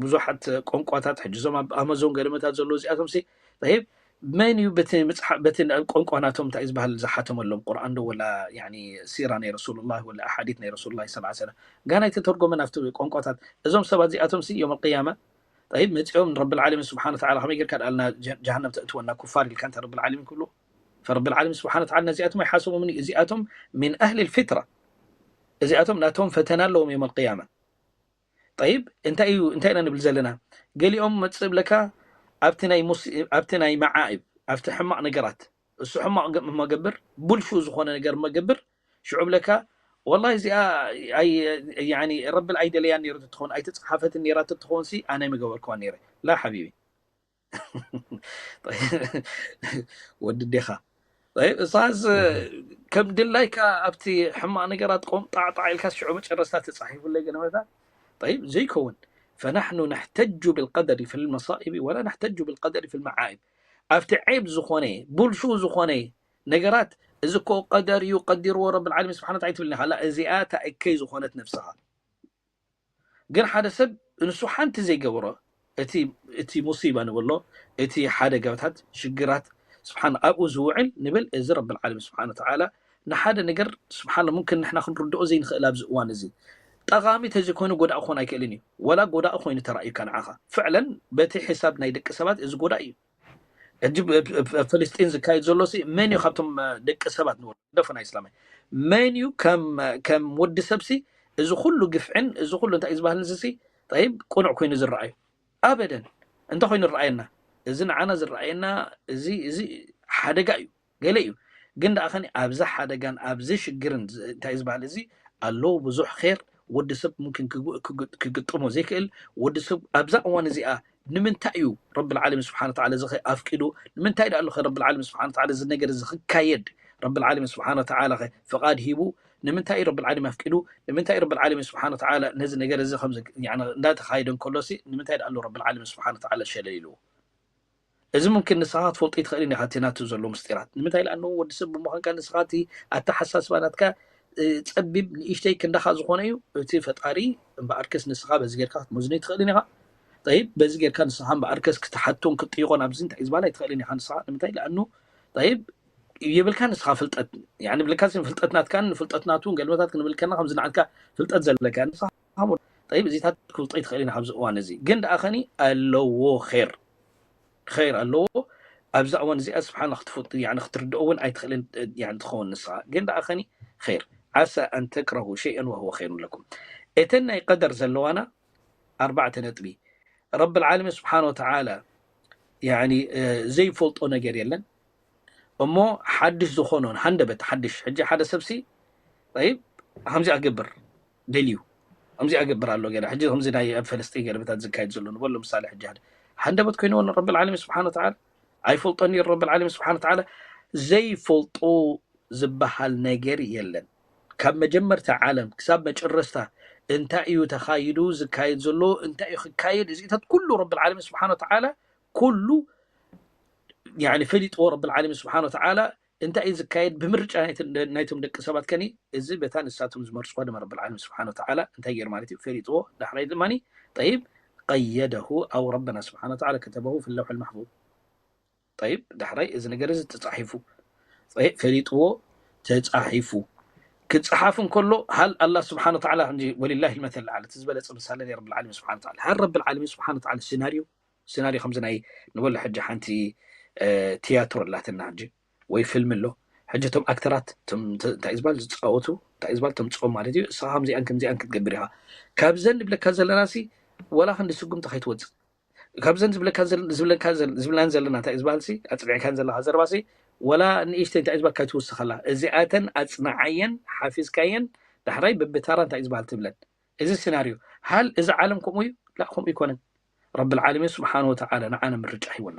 ብዙሓት ቋንቋታት ሕጂ እዞም ኣብ ኣማዞን ገለመታት ዘለዉ እዚኣቶም ሲ፣ ጠይብ፣ መን እዩ በቲ ምጽሓ-፣ በቲ ቋንቋ ናቶም እንታይ እዩ ዝበሃል ዝሓተመሎም? ቁርኣን ዶ ወላ፣ ያኒ፣ ሲራ ናይ ረሱሉላህ ወላ ኣሓዲት ናይ ረሱሉላህ ሰለላሁ ዐለይሂ ወሰለም? ጋና ኣይተተርጎመን ኣብቲ ቋንቋታት። እዞም ሰባት እዚኣቶም ሲ የውመል ቅያማ፣ ጠይብ፣ መጺኦም ንረብል ዓለሚን ስብሓነ ወተዓላ ከመይ ጌርካ ደኣልና ጀ-፣ ጀሃነም ተእትወና ኩፋር ኢልካ እንተ ረብል ዓለሚን ክብሉ? ፈረብል ዓለሚን ስብሓነ ወተዓላ ነዚኣቶም ኣይሓሰቦምን እዩ። እዚኣቶም ሚን ኣህሊል ፊትራ። እዚኣቶም ናቶም ፈተና ኣለዎም የውመል ቅያማ። ጠይብ፣ እንታይ እዩ፣ እንታይ ኢና ንብል ዘለና? ገሊኦም መጽእ ብለካ ኣብቲ ናይ ሙስ-፣ ኣብቲ ናይ መዓይብ፣ ኣብቲ ሕማቕ ነገራት፣ እሱ ሕማቕ ገ-፣ መገብር፣ ብልሹ ዝኾነ ነገር መገብር፣ ሽዑ ብለካ፣ ወላሂ እዚኣ ኣይ-፣ ያኒ ረብል ኣይደለያን ነይሩ ትትኾን፣ ኣይተጻሓፈትን ነይራ ትትኾን ሲ ኣነ ምገበርክዋ ነይረ። ላ ሓቢቢ። ወዲ ዴኻ። ጠይብ፣ እሳስ ከም ድላይካ ኣብቲ ሕማቕ ነገራት ቆም ጣዕጣዕ ኢልካ ሽዑ መጨረስታ ተጻሒፉለይ ገለ መታ። ጠይብ፣ ዘይከውን። ፈናሕኑ ነሕተጁ ብልቀደሪ ፊልመሳኢቢ ወላ ነሕተጁ ብልቀደሪ ፊልመዓይብ። ኣብቲ ዔብ ዝኾነ፣ ብልሹ ዝኾነ ነገራት፣ እዚ እኮ ቀደር እዩ፣ ቀዲርዎ ረብል ዓለሚን ስብሓነ ወተዓላ ኣይትብልን ኢኻ። ላ፣ እዚኣ እታ እከይ ዝኾነት ነብስኻ። ግን ሓደ ሰብ ንሱ ሓንቲ ዘይገበሮ፣ እቲ፣ እቲ ሙሲባ ንብሎ፣ እቲ ሓደጋታት፣ ሽግራት፣ ስብሓን ኣብኡ ዝውዕል ንብል፣ እዚ ረብል ዓለሚን ስብሓን ወተዓላ ንሓደ ነገር፣ ስብሓን፣ ሙምክን ንሕና ክንርድኦ ዘይንኽእል ኣብዚ እዋን እዚ። ጠቓሚ ተዘይኮይኑ ጎዳኢ ክኾን ኣይክእልን እዩ። ወላ ጎዳኢ ኮይኑ ተራእዩካ ንዓኻ። ፍዕለን በቲ ሒሳብ ናይ ደቂ ሰባት እዚ ጎዳኢ እዩ። ሕጂ ብ-፣ ብ-፣ ብ-፣ ኣብ ፍልስጢን ዝካየድ ዘሎ ሲ መን እዩ ካብቶም፣ እ፣ ደቂ ሰባት ንበሎ ደፈና ኢስላማይ? መን እዩ ከም፣ ከም ወዲ ሰብ ሲ እዚ ኩሉ ግፍዕን እዚ ኩሉ እንታይ እዩ ዝበሃል ንዚ ሲ ጠይብ ቅኑዕ ኮይኑ ዝረኣዩ? ኣበደን። እንታይ ኮይኑ ዝረኣየና? እዚ ንዓና ዝረኣየና እዚ፣ እዚ ሓደጋ እዩ። ገለ እዩ። ግን ደኣ ኸኒ ኣብዚ ሓደጋን ኣብዚ ሽግርን ዝ-፣ እንታይ እዩ ዝበሃል እዚ ኣለዉ ብዙሕ ኼር ወዲ ሰብ ሙምኪን ክግ-፣ ክግ-፣ ክግጥሞ ዘይክእል ወዲ ሰብ ኣብዛ እዋን እዚኣ ንምንታይ እዩ ረብል ዓለሚን ስብሓነ ወተዓላ እዚ ኸ ኣፍቂዱ? ንምንታይ ደኣ ኣሎ ኸ ረብል ዓለሚን ስብሓነ ወተዓላ እዚ ነገር እዚ ክካየድ ረብል ዓለሚን ስብሓነ ወተዓላ ኸ ፍቓድ ሂቡ? ንምንታይ እዩ ረብል ዓለሚን ኣፍቂዱ? ንምንታይ እዩ ረብል ዓለሚን ስብሓነ ወተዓላ ነዚ ነገር እዚ ከምዚ፣ ያኒ፣ እንዳተኻየደ እንከሎ ሲ ንምንታይ ደኣ ኣሎ ረብል ዓለሚን ስብሓነ ወተዓላ ሸለል ኢልዎ? እዚ ሙምኪን ንስኻ ክትፈልጦ ኣይትኽእልን ኢኻ፣ እቲ ናቱ ዘሎ ምስጢራት። ንምንታይ? ለኣኑ ወዲ ሰብ ብምዃንካ ንስኻ እቲ ኣተሓሳስባ ናትካ፣ እ፣ ጸቢብ ንእሽተይ ክንዳኻ ዝኾነ እዩ። እቲ ፈጣሪ እምበኣርከስ ንስኻ በዚ ጌርካ ክትመዝኖ ኣይትኽእልን ኢኻ። ጠይብ፣ በዚ ጌርካ ንስኻ እምበኣርከስ ክትሓቶን ክትጥይቖን ኣብዚ እንታይ እዩ ዝበሃል ኣይትኽእልን ኢኻ ንስኻ። ንምንታይ? ለኣኑ፣ ጠይብ፣ የብልካ ንስኻ ፍልጠት። ያኒ፣ ብልካ ፍልጠት ናትካን ፍልጠት ናቱን ገልመታት ክንብል ከለና ከምዚ ንዓትካ ፍልጠት ዘለካ ንስኻ። ጠይብ፣ እዚታት ክትፈልጦ ኣይትኽእልን ኢኻ ኣብዚ እዋን እዚ። ግን ደኣ ኸኒ ኣለዎ ኼር። ኸይር ኣለዎ። ኣብዛ እዋን እዚኣ ስብሓን ክትፍጥ-፣ ያኒ ክትርድኦ እውን ኣይትኽእልን፣ ያኒ ትኸውን ንስኻ። ግን ደኣ ኸኒ ኸይር። ዓሳ ኣን ተክረሁ ሸይአን ወህወ ኸይሩን ለኩም። እተን ናይ ቀደር ዘለዋና ኣርባዕተ ነጥቢ። ረብል ዓለሚን ስብሓን ወተዓላ፣ ያኒ፣ እ፣ ዘይፈልጦ ነገር የለን። እሞ ሓድሽ ዝኾኖን ሃንደበት ሓድሽ፣ ሕጂ ሓደ ሰብሲ፣ ጠይብ፣ ከምዚኣ ገብር ደልዩ፣ ከምዚኣ ገብር ኣሎ ገለ። ሕጂ ከምዚ ናይ ኣብ ፈለስጢን ገለበታት ዝካየድ ዘሎ ንበሎ ምሳሌ፣ ሕጂ ሓደ ሃንደበት ኮይንዎ ረብል ዓለሚን ስብሓን ወተዓላ ኣይፈልጦን ነይሩ። ረብል ዓለሚን ስብሓን ወተዓላ ዘይፈልጦ ዝበሃል ነገር የለን። ካብ መጀመርታ ዓለም ክሳብ መጨረስታ እንታይ እዩ ተኻይዱ ዝካየድ ዘሎ፣ እንታይ እዩ ክካየድ፣ እዚታት ኩሉ ረብል ዓለሚን ስብሓን ወተዓላ ኩሉ ያኒ ፈሊጥዎ ረብል ዓለሚን ስብሓን ወተዓላ እንታይ እዩ ዝካየድ ብምርጫ ናይት-፣ ናይቶም ደቂ ሰባት ከኒ እዚ በታ ንሳቶም ዝመርፅዋ ድማ ረብል ዓለሚን ስብሓን ወተዓላ እንታይ ገይሩ ማለት እዩ ፈሊጥዎ። ዳሕራይ ድማ ጠይብ ቀየደሁ ኣው ረበና ስብሓን ወተዓላ ከተበሁ ፊ ለውሒ ልማሕፉዝ። ጠይብ ዳሕራይ እዚ ነገር እዚ ተፃሒፉ፣ ጠይብ ፈሊጥዎ ተፃሒፉ ክፀሓፍ እንከሎ ሃል ኣላ ስብሓን ወተዓላ እንጂ ወሊላሂ ልመተል ኣዕላ እቲ ዝበለፀ ምሳሌ ናይ ረብል ዓለሚን ስብሓን ወተዓላ ሃል ረብል ዓለሚን ስብሓን ወተዓላ ሲናርዮ ሲናርዮ ከምዚ ናይ ንበሎ ሕጂ ሓንቲ እ፣ ቲያትሮ ኣላትና ሕጂ ወይ ፊልም ኣሎ። ሕጂ እቶም ኣክተራት እቶም ተ- እንታይ ዝበሃል ዝፃወቱ እንታይ ዝበሃል ተምፅኦም ማለት እዩ። እስኻ ከምዚኣን ከምዚኣን ክትገብር ኢኻ ካብዘን ንብለካ ዘለና ሲ ወላ ክንዲ ስጉምቲ ከይትወፅእ ካብዘን ዝብለካ ዘል- ዝብለካ ዘል- ዝብላን ዘለና እንታይ ዝበሃል ሲ ኣፅኒዕካን ዘለካ ዘረባ ሲ ወላ ንእሽተይ እንታይ ዝበሃል ከይትውስኸላ እዚኣተን ኣፅናዓየን ሓፊዝካየን ዳሕራይ በብታራ እንታይ ዝበሃል ትብለን እዚ ሲናርዮ ሃል እዚ ዓለም ከምኡ እዩ ላ ከምኡ ይኮነን ረብል ዓለሚን ስብሓን ወተዓላ ንዓና ምርጫ ሂቦና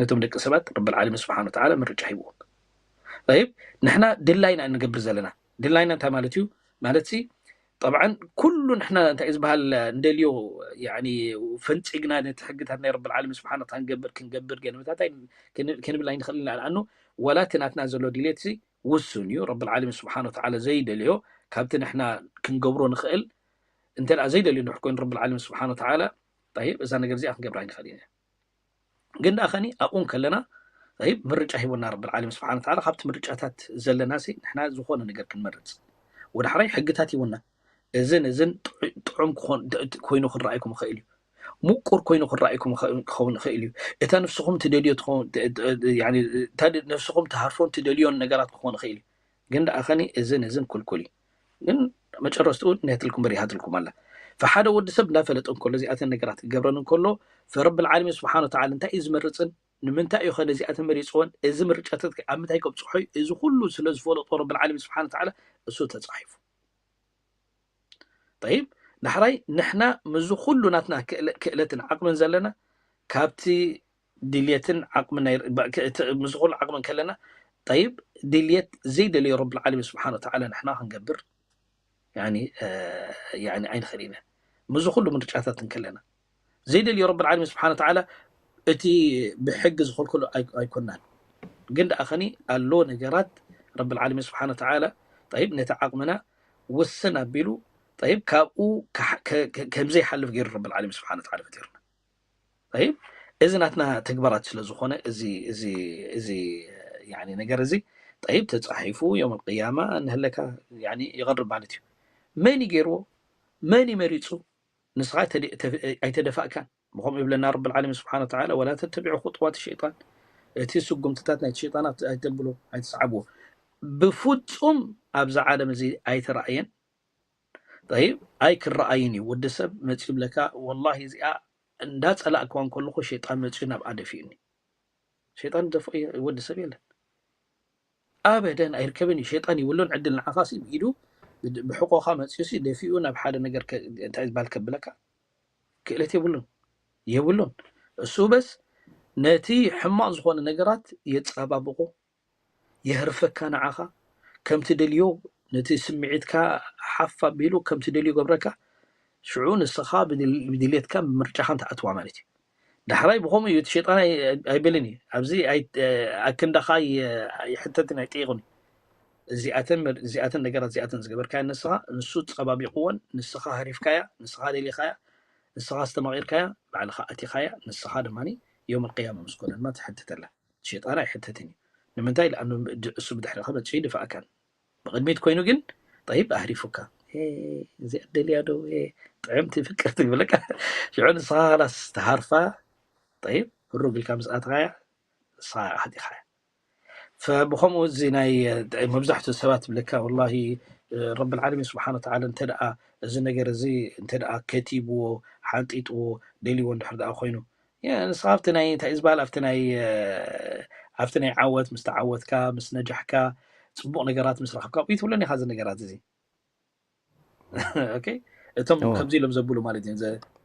ነቶም ደቂ ሰባት ረብል ዓለሚን ስብሓን ወተዓላ ምርጫ ሂብዎም ጠይብ ንሕና ድላይና እንገብር ዘለና ድላይና እንታይ ማለት እዩ ማለት ሲ ጠብዓን ኩሉ ንሕና እንታይ ዝበሃል እንደልዮ ያኒ ፈንፂግና ነቲ ሕግታት ናይ ረብል ዓለሚን ስብሓን ወተዓላ ክንገብር ክንገብር ገንብታት ኣይ- ክን- ክንብል ኣይንኽእል ኢና ኣኑ ወላ እቲ ናትና ዘሎ ድሌት ሲ ውሱን እዩ ረብል ዓለሚን ስብሓን ወተዓላ ዘይደልዮ ካብቲ ንሕና ክንገብሮ ንኽእል እንተ ደኣ ዘይደልዮ ንድሕር ኮይኑ ረብል ዓለሚን ስብሓን ወተዓላ ጠይብ እዛ ነገር እዚኣ ክንገብራ ኣይንኽእል ኢና ግን ደኣ ኸኒ ኣብኡ ከለና ጠይብ ምርጫ ሂቦና ረብል ዓለሚን ስብሓን ወተዓላ ካብቲ ምርጫታት ዘለና ሲ ንሕና ዝኾነ ነገር ክንመርፅ ወዳሕራይ ሕግታት ሂቦና እዝን እዝን ጥዑ- ጥዑም ክኾን- ት- ት- ኮይኑ ክረኣይኩም ይኽእል እዩ ምቁር ኮይኑ ክረኣይኩም ይኸ- ክኸውን ይኽእል እዩ እታ ንስኹም ትደልዮ ትኸውን- ት- ት- ያኒ እታ ድ- ነብስኹም ትሃርፎን ትደልዮን ነገራት ክኾን ይኽእል እዩ ግን ደኣ ኸኒ እዝን እዝን ኩልኩል እዩ ግን መጨረስትኡ እንዲያትልኩም በሪሃትልኩም ኣላ ፈሓደ ወዲ ሰብ እንዳፈለጠ እንከሎ እዚኣተን ነገራት ክገብረን እንከሎ ፈረብል ዓለሚን ስብሓን ወተዓላ እንታይ እዩ ዝመርፅን ንምንታይ እዩ ኸ ነዚኣተን መሪፅወን እዚ ምርጫታት ከ ኣብ ምንታይ ከብፅሖ እዩ እዚ ኩሉ ስለ ዝፈለጦ ረብል ዓለሚን ስብሓን ወተዓላ እሱ ተፃሒፉ ጠይብ ዳሕራይ ንሕና ምዚ ኩሉ ናትና ክእለ- ክእለትን ዓቕምን ዘለና ካብቲ ድልየትን ዓቕምን ናይ ባ- ክ- እቲ- ምዚ ኩሉ ዓቕሚ እንከለና ጠይብ ድልየት ዘይደልዮ ረብል ዓለሚን ስብሓን ወተዓላ ንሕና ክንገብር ያኒ እ፣ ያኒ ኣይንኽእል ኢና ምዚ ኩሉ ምርጫታት እንከለና ዘይደልዮ ረብል ዓለሚን ስብሓን ወተዓላ እቲ ብሕጊ ዝኸልከሎ ኣይ- ኣይኮናን ግን ደኣ ኸኒ ኣሎ ነገራት ረብል ዓለሚን ስብሓን ወተዓላ ጠይብ ነቲ ዓቕምና ውስን ኣቢሉ ጠይብ ካብኡ ከ- ከ- ከ- ከምዘይሓልፍ ገይሩ ረብል ዓለሚን ስብሓን ወተዓላ ፈጢሩና ጠይብ እዚ ናትና ተግባራት ስለ ዝኾነ እዚ እዚ እዚ ያኒ ነገር እዚ ጠይብ ተፃሒፉ ዮም ቅያማ ንህለካ ያኒ ይቐርብ ማለት እዩ መን እዩ ገይርዎ መን እዩ መሪፁ ንስኻ ኣይተደ- ተ- ኣይተደፋእካን ብኸምኡ ይብለና ረብል ዓለሚን ስብሓን ወተዓላ ወላ ተተቢዑ ኹጥዋት ሸይጣን እቲ ስጉምትታት ናይቲ ሸይጣን ኣብቲ ኣይተብሎ ኣይትስዓብዎ ብፍፁም ኣብዚ ዓለም እዚ ኣይተረኣየን ጠይብ ኣይክረኣይን እዩ ወዲ ሰብ መፂኡ ይብለካ ወላሂ እዚኣ እንዳፀላእክዋ እንከለኹ ሸይጣን መፂኡ ናብኣ ደፊኡኒ ሸይጣን ደፍኦ ወዲ ሰብ የለን ኣበደን ኣይርከብን እዩ ሸይጣን ይብሉን ዕድል ንዓኻ ሲ ብኢዱ ብድ- ብሕቆኻ መፂኡ ሲ ደፊኡ ናብ ሓደ ነገር ከ- እንታይ ዝበሃል ከብለካ ክእለት የብሉን የብሉን እሱ በስ ነቲ ሕማቕ ዝኾነ ነገራት የፀባብቆ የህርፈካ ንዓኻ ከም ትደልዮ ነቲ ስምዒትካ ሓፍ ኣቢሉ ከም ትደልዮ ገብረካ ሽዑ ንስኻ ብድል- ብድልየትካ ብምርጫኻን ትኣትዋ ማለት እዩ ዳሕራይ ብኸምኡ እዩ እቲ ሸይጣን ኣይ- ኣይብልን እዩ ኣብዚ ኣይ- ኣክንዳኻ ኣይ- ኣይሕተትን ኣይጠይቕን እዩ እዚኣተን መር- እዚኣተን ነገራት እዚኣተን ዝገበርካያ ንስኻ ንሱ ፀባቢቕዎን ንስኻ ሃሪፍካያ ንስኻ ደሊኻያ ንስኻ ኣስተማቒርካያ ባዕልኻ ኣቲኻያ ንስኻ ድማ ዮም ቅያማ ምስ ኮነ ድማ ትሕትተላ ሸይጣን ኣይሕተትን እዩ ንምንታይ ለኣኑ እሱ ብድሕሪኻ መፅኡ ይድፍኣካን ብቕድሚት ኮይኑ ግን ጠይብ ኣህሪፉካ እዚ ኣደልያ ዶ ጥዕምቲ ፍቅርቲ ይብለካ ሽዑ ንስኻ ላስ ተሃርፋ ጠይብ ህሩግ ኢልካ ምስ ኣትኻያ ንስኻ ሓጢኻያ ፈብኸምኡ እዚ ናይ መብዛሕትኡ ሰባት ብለካ ወላሂ ረብል ዓለሚን ስብሓን ወተዓላ እንተ ደኣ እዚ ነገር እዚ እንተ ደኣ ከቲብዎ ሓንጢጥዎ ደልይዎ እንድሕር ደኣ ኮይኑ ንስኻ ኣብቲ ናይ እንታይ ዝበሃል ኣብቲ ናይ ኣብቲ ናይ ዓወት ምስ ተዓወትካ ምስ ነጃሕካ ፅቡቕ ነገራት ምስ ረኸብካ ኣብኡ ትብለን ኢኻ እዚ ነገራት እዚ ኦኬ፣ እቶም ከምዚ ኢሎም ዘብሉ ማለት እዩ።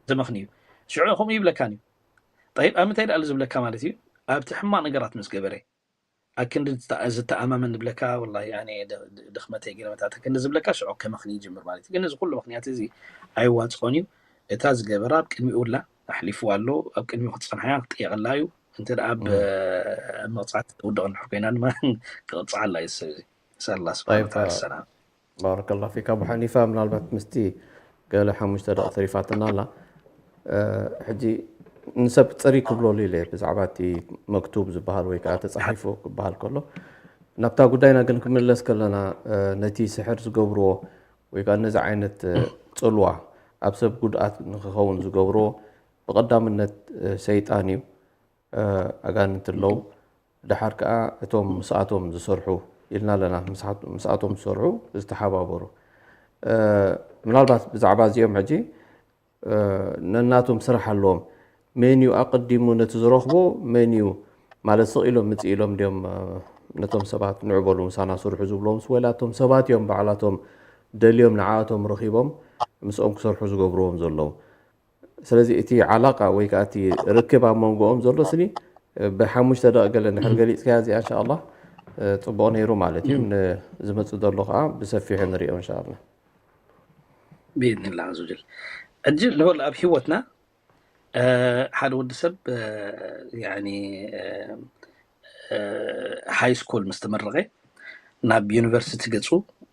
ዘመኽንዩ ሽዑ ከምኡ ይብለካን እዩ። ጠይብ ኣብ ምንታይ ደኣሉ ዝብለካ ማለት እዩ? ኣብቲ ሕማቕ ነገራት ምስ ገበረ ኣክንዲ ዝተኣማመን ዝብለካ፣ ወላ ድኽመተይ ገለመታት ኣክንዲ ዝብለካ ሽዑ ከመኽኒ ይጅምር ማለት እዩ። ግን እዚ ኩሉ ምክንያት እዚ ኣይዋፅኦን እዩ። እታ ዝገበራ ኣብ ቅድሚኡ ላ ኣሕሊፍዋ ኣሎ። ኣብ ቅድሚኡ ክፀንሓያ ክጥየቀላ እዩ። እንተ ደኣ ኣብ መቕፃዕቲ ተውድቕ እንድሕር ኮይና ድማ ክቕፅዓላ እዩ ሰብ እዚ። ሰላ ስብሓን ሰላም። ባረከላ ፊክ። ኣቡ ሓኒፋ፣ ምናልባት ምስቲ ገለ ሓሙሽተ ደቂ ተሪፋትና ኣላ። ሕጂ ንሰብ ፅሪ ክብለሉ ኢለ ብዛዕባ እቲ መክቱብ ዝበሃል ወይ ከዓ ተፃሒፉ ክበሃል ከሎ፣ ናብታ ጉዳይና ግን ክምለስ ከለና፣ ነቲ ስሕር ዝገብርዎ ወይ ከዓ ነዚ ዓይነት ፅልዋ ኣብ ሰብ ጉድኣት ንክኸውን ዝገብርዎ ብቐዳምነት ሰይጣን እዩ። ኣጋንንቲ ኣለዉ። ደሓር ከዓ እቶም ምስኣቶም ዝሰርሑ ኢልና ኣለና። ምስኣቶም ዝሰርሑ ዝተሓባበሩ፣ ምናልባት ብዛዕባ እዚኦም ሕጂ ነናቶም ስራሕ ኣለዎም። መን እዩ ኣቐዲሙ ነቲ ዝረኽቦ? መን እዩ ማለት ስቕ ኢሎም ምፅእ ኢሎም ድዮም ነቶም ሰባት ንዑ በሉ ምሳና ስርሑ ዝብሎምስ፣ ወላ እቶም ሰባት እዮም ባዕላቶም ደልዮም ንዓኣቶም ረኺቦም ምስኦም ክሰርሑ ዝገብርዎም ዘለዉ? ስለዚ እቲ ዓላቃ ወይ ከዓ እቲ ርክብ ኣብ መንጎኦም ዘሎ ስኒ ብሓሙሽተ ደቂ ገለ እንድሕር ገሊፅካያ እዚኣ እንሻላ ፅቡቅ ነይሩ ማለት እዩ። ንዝመፅእ ዘሎ ከዓ ብሰፊሑ ንሪኦ እንሻላ። ብኢድኒላ ዝብል ሕጂ ንበል ኣብ ሂወትና ሓደ ወዲ ሰብ ሃይስኩል ምስ ተመረቐ ናብ ዩኒቨርሲቲ ገፁ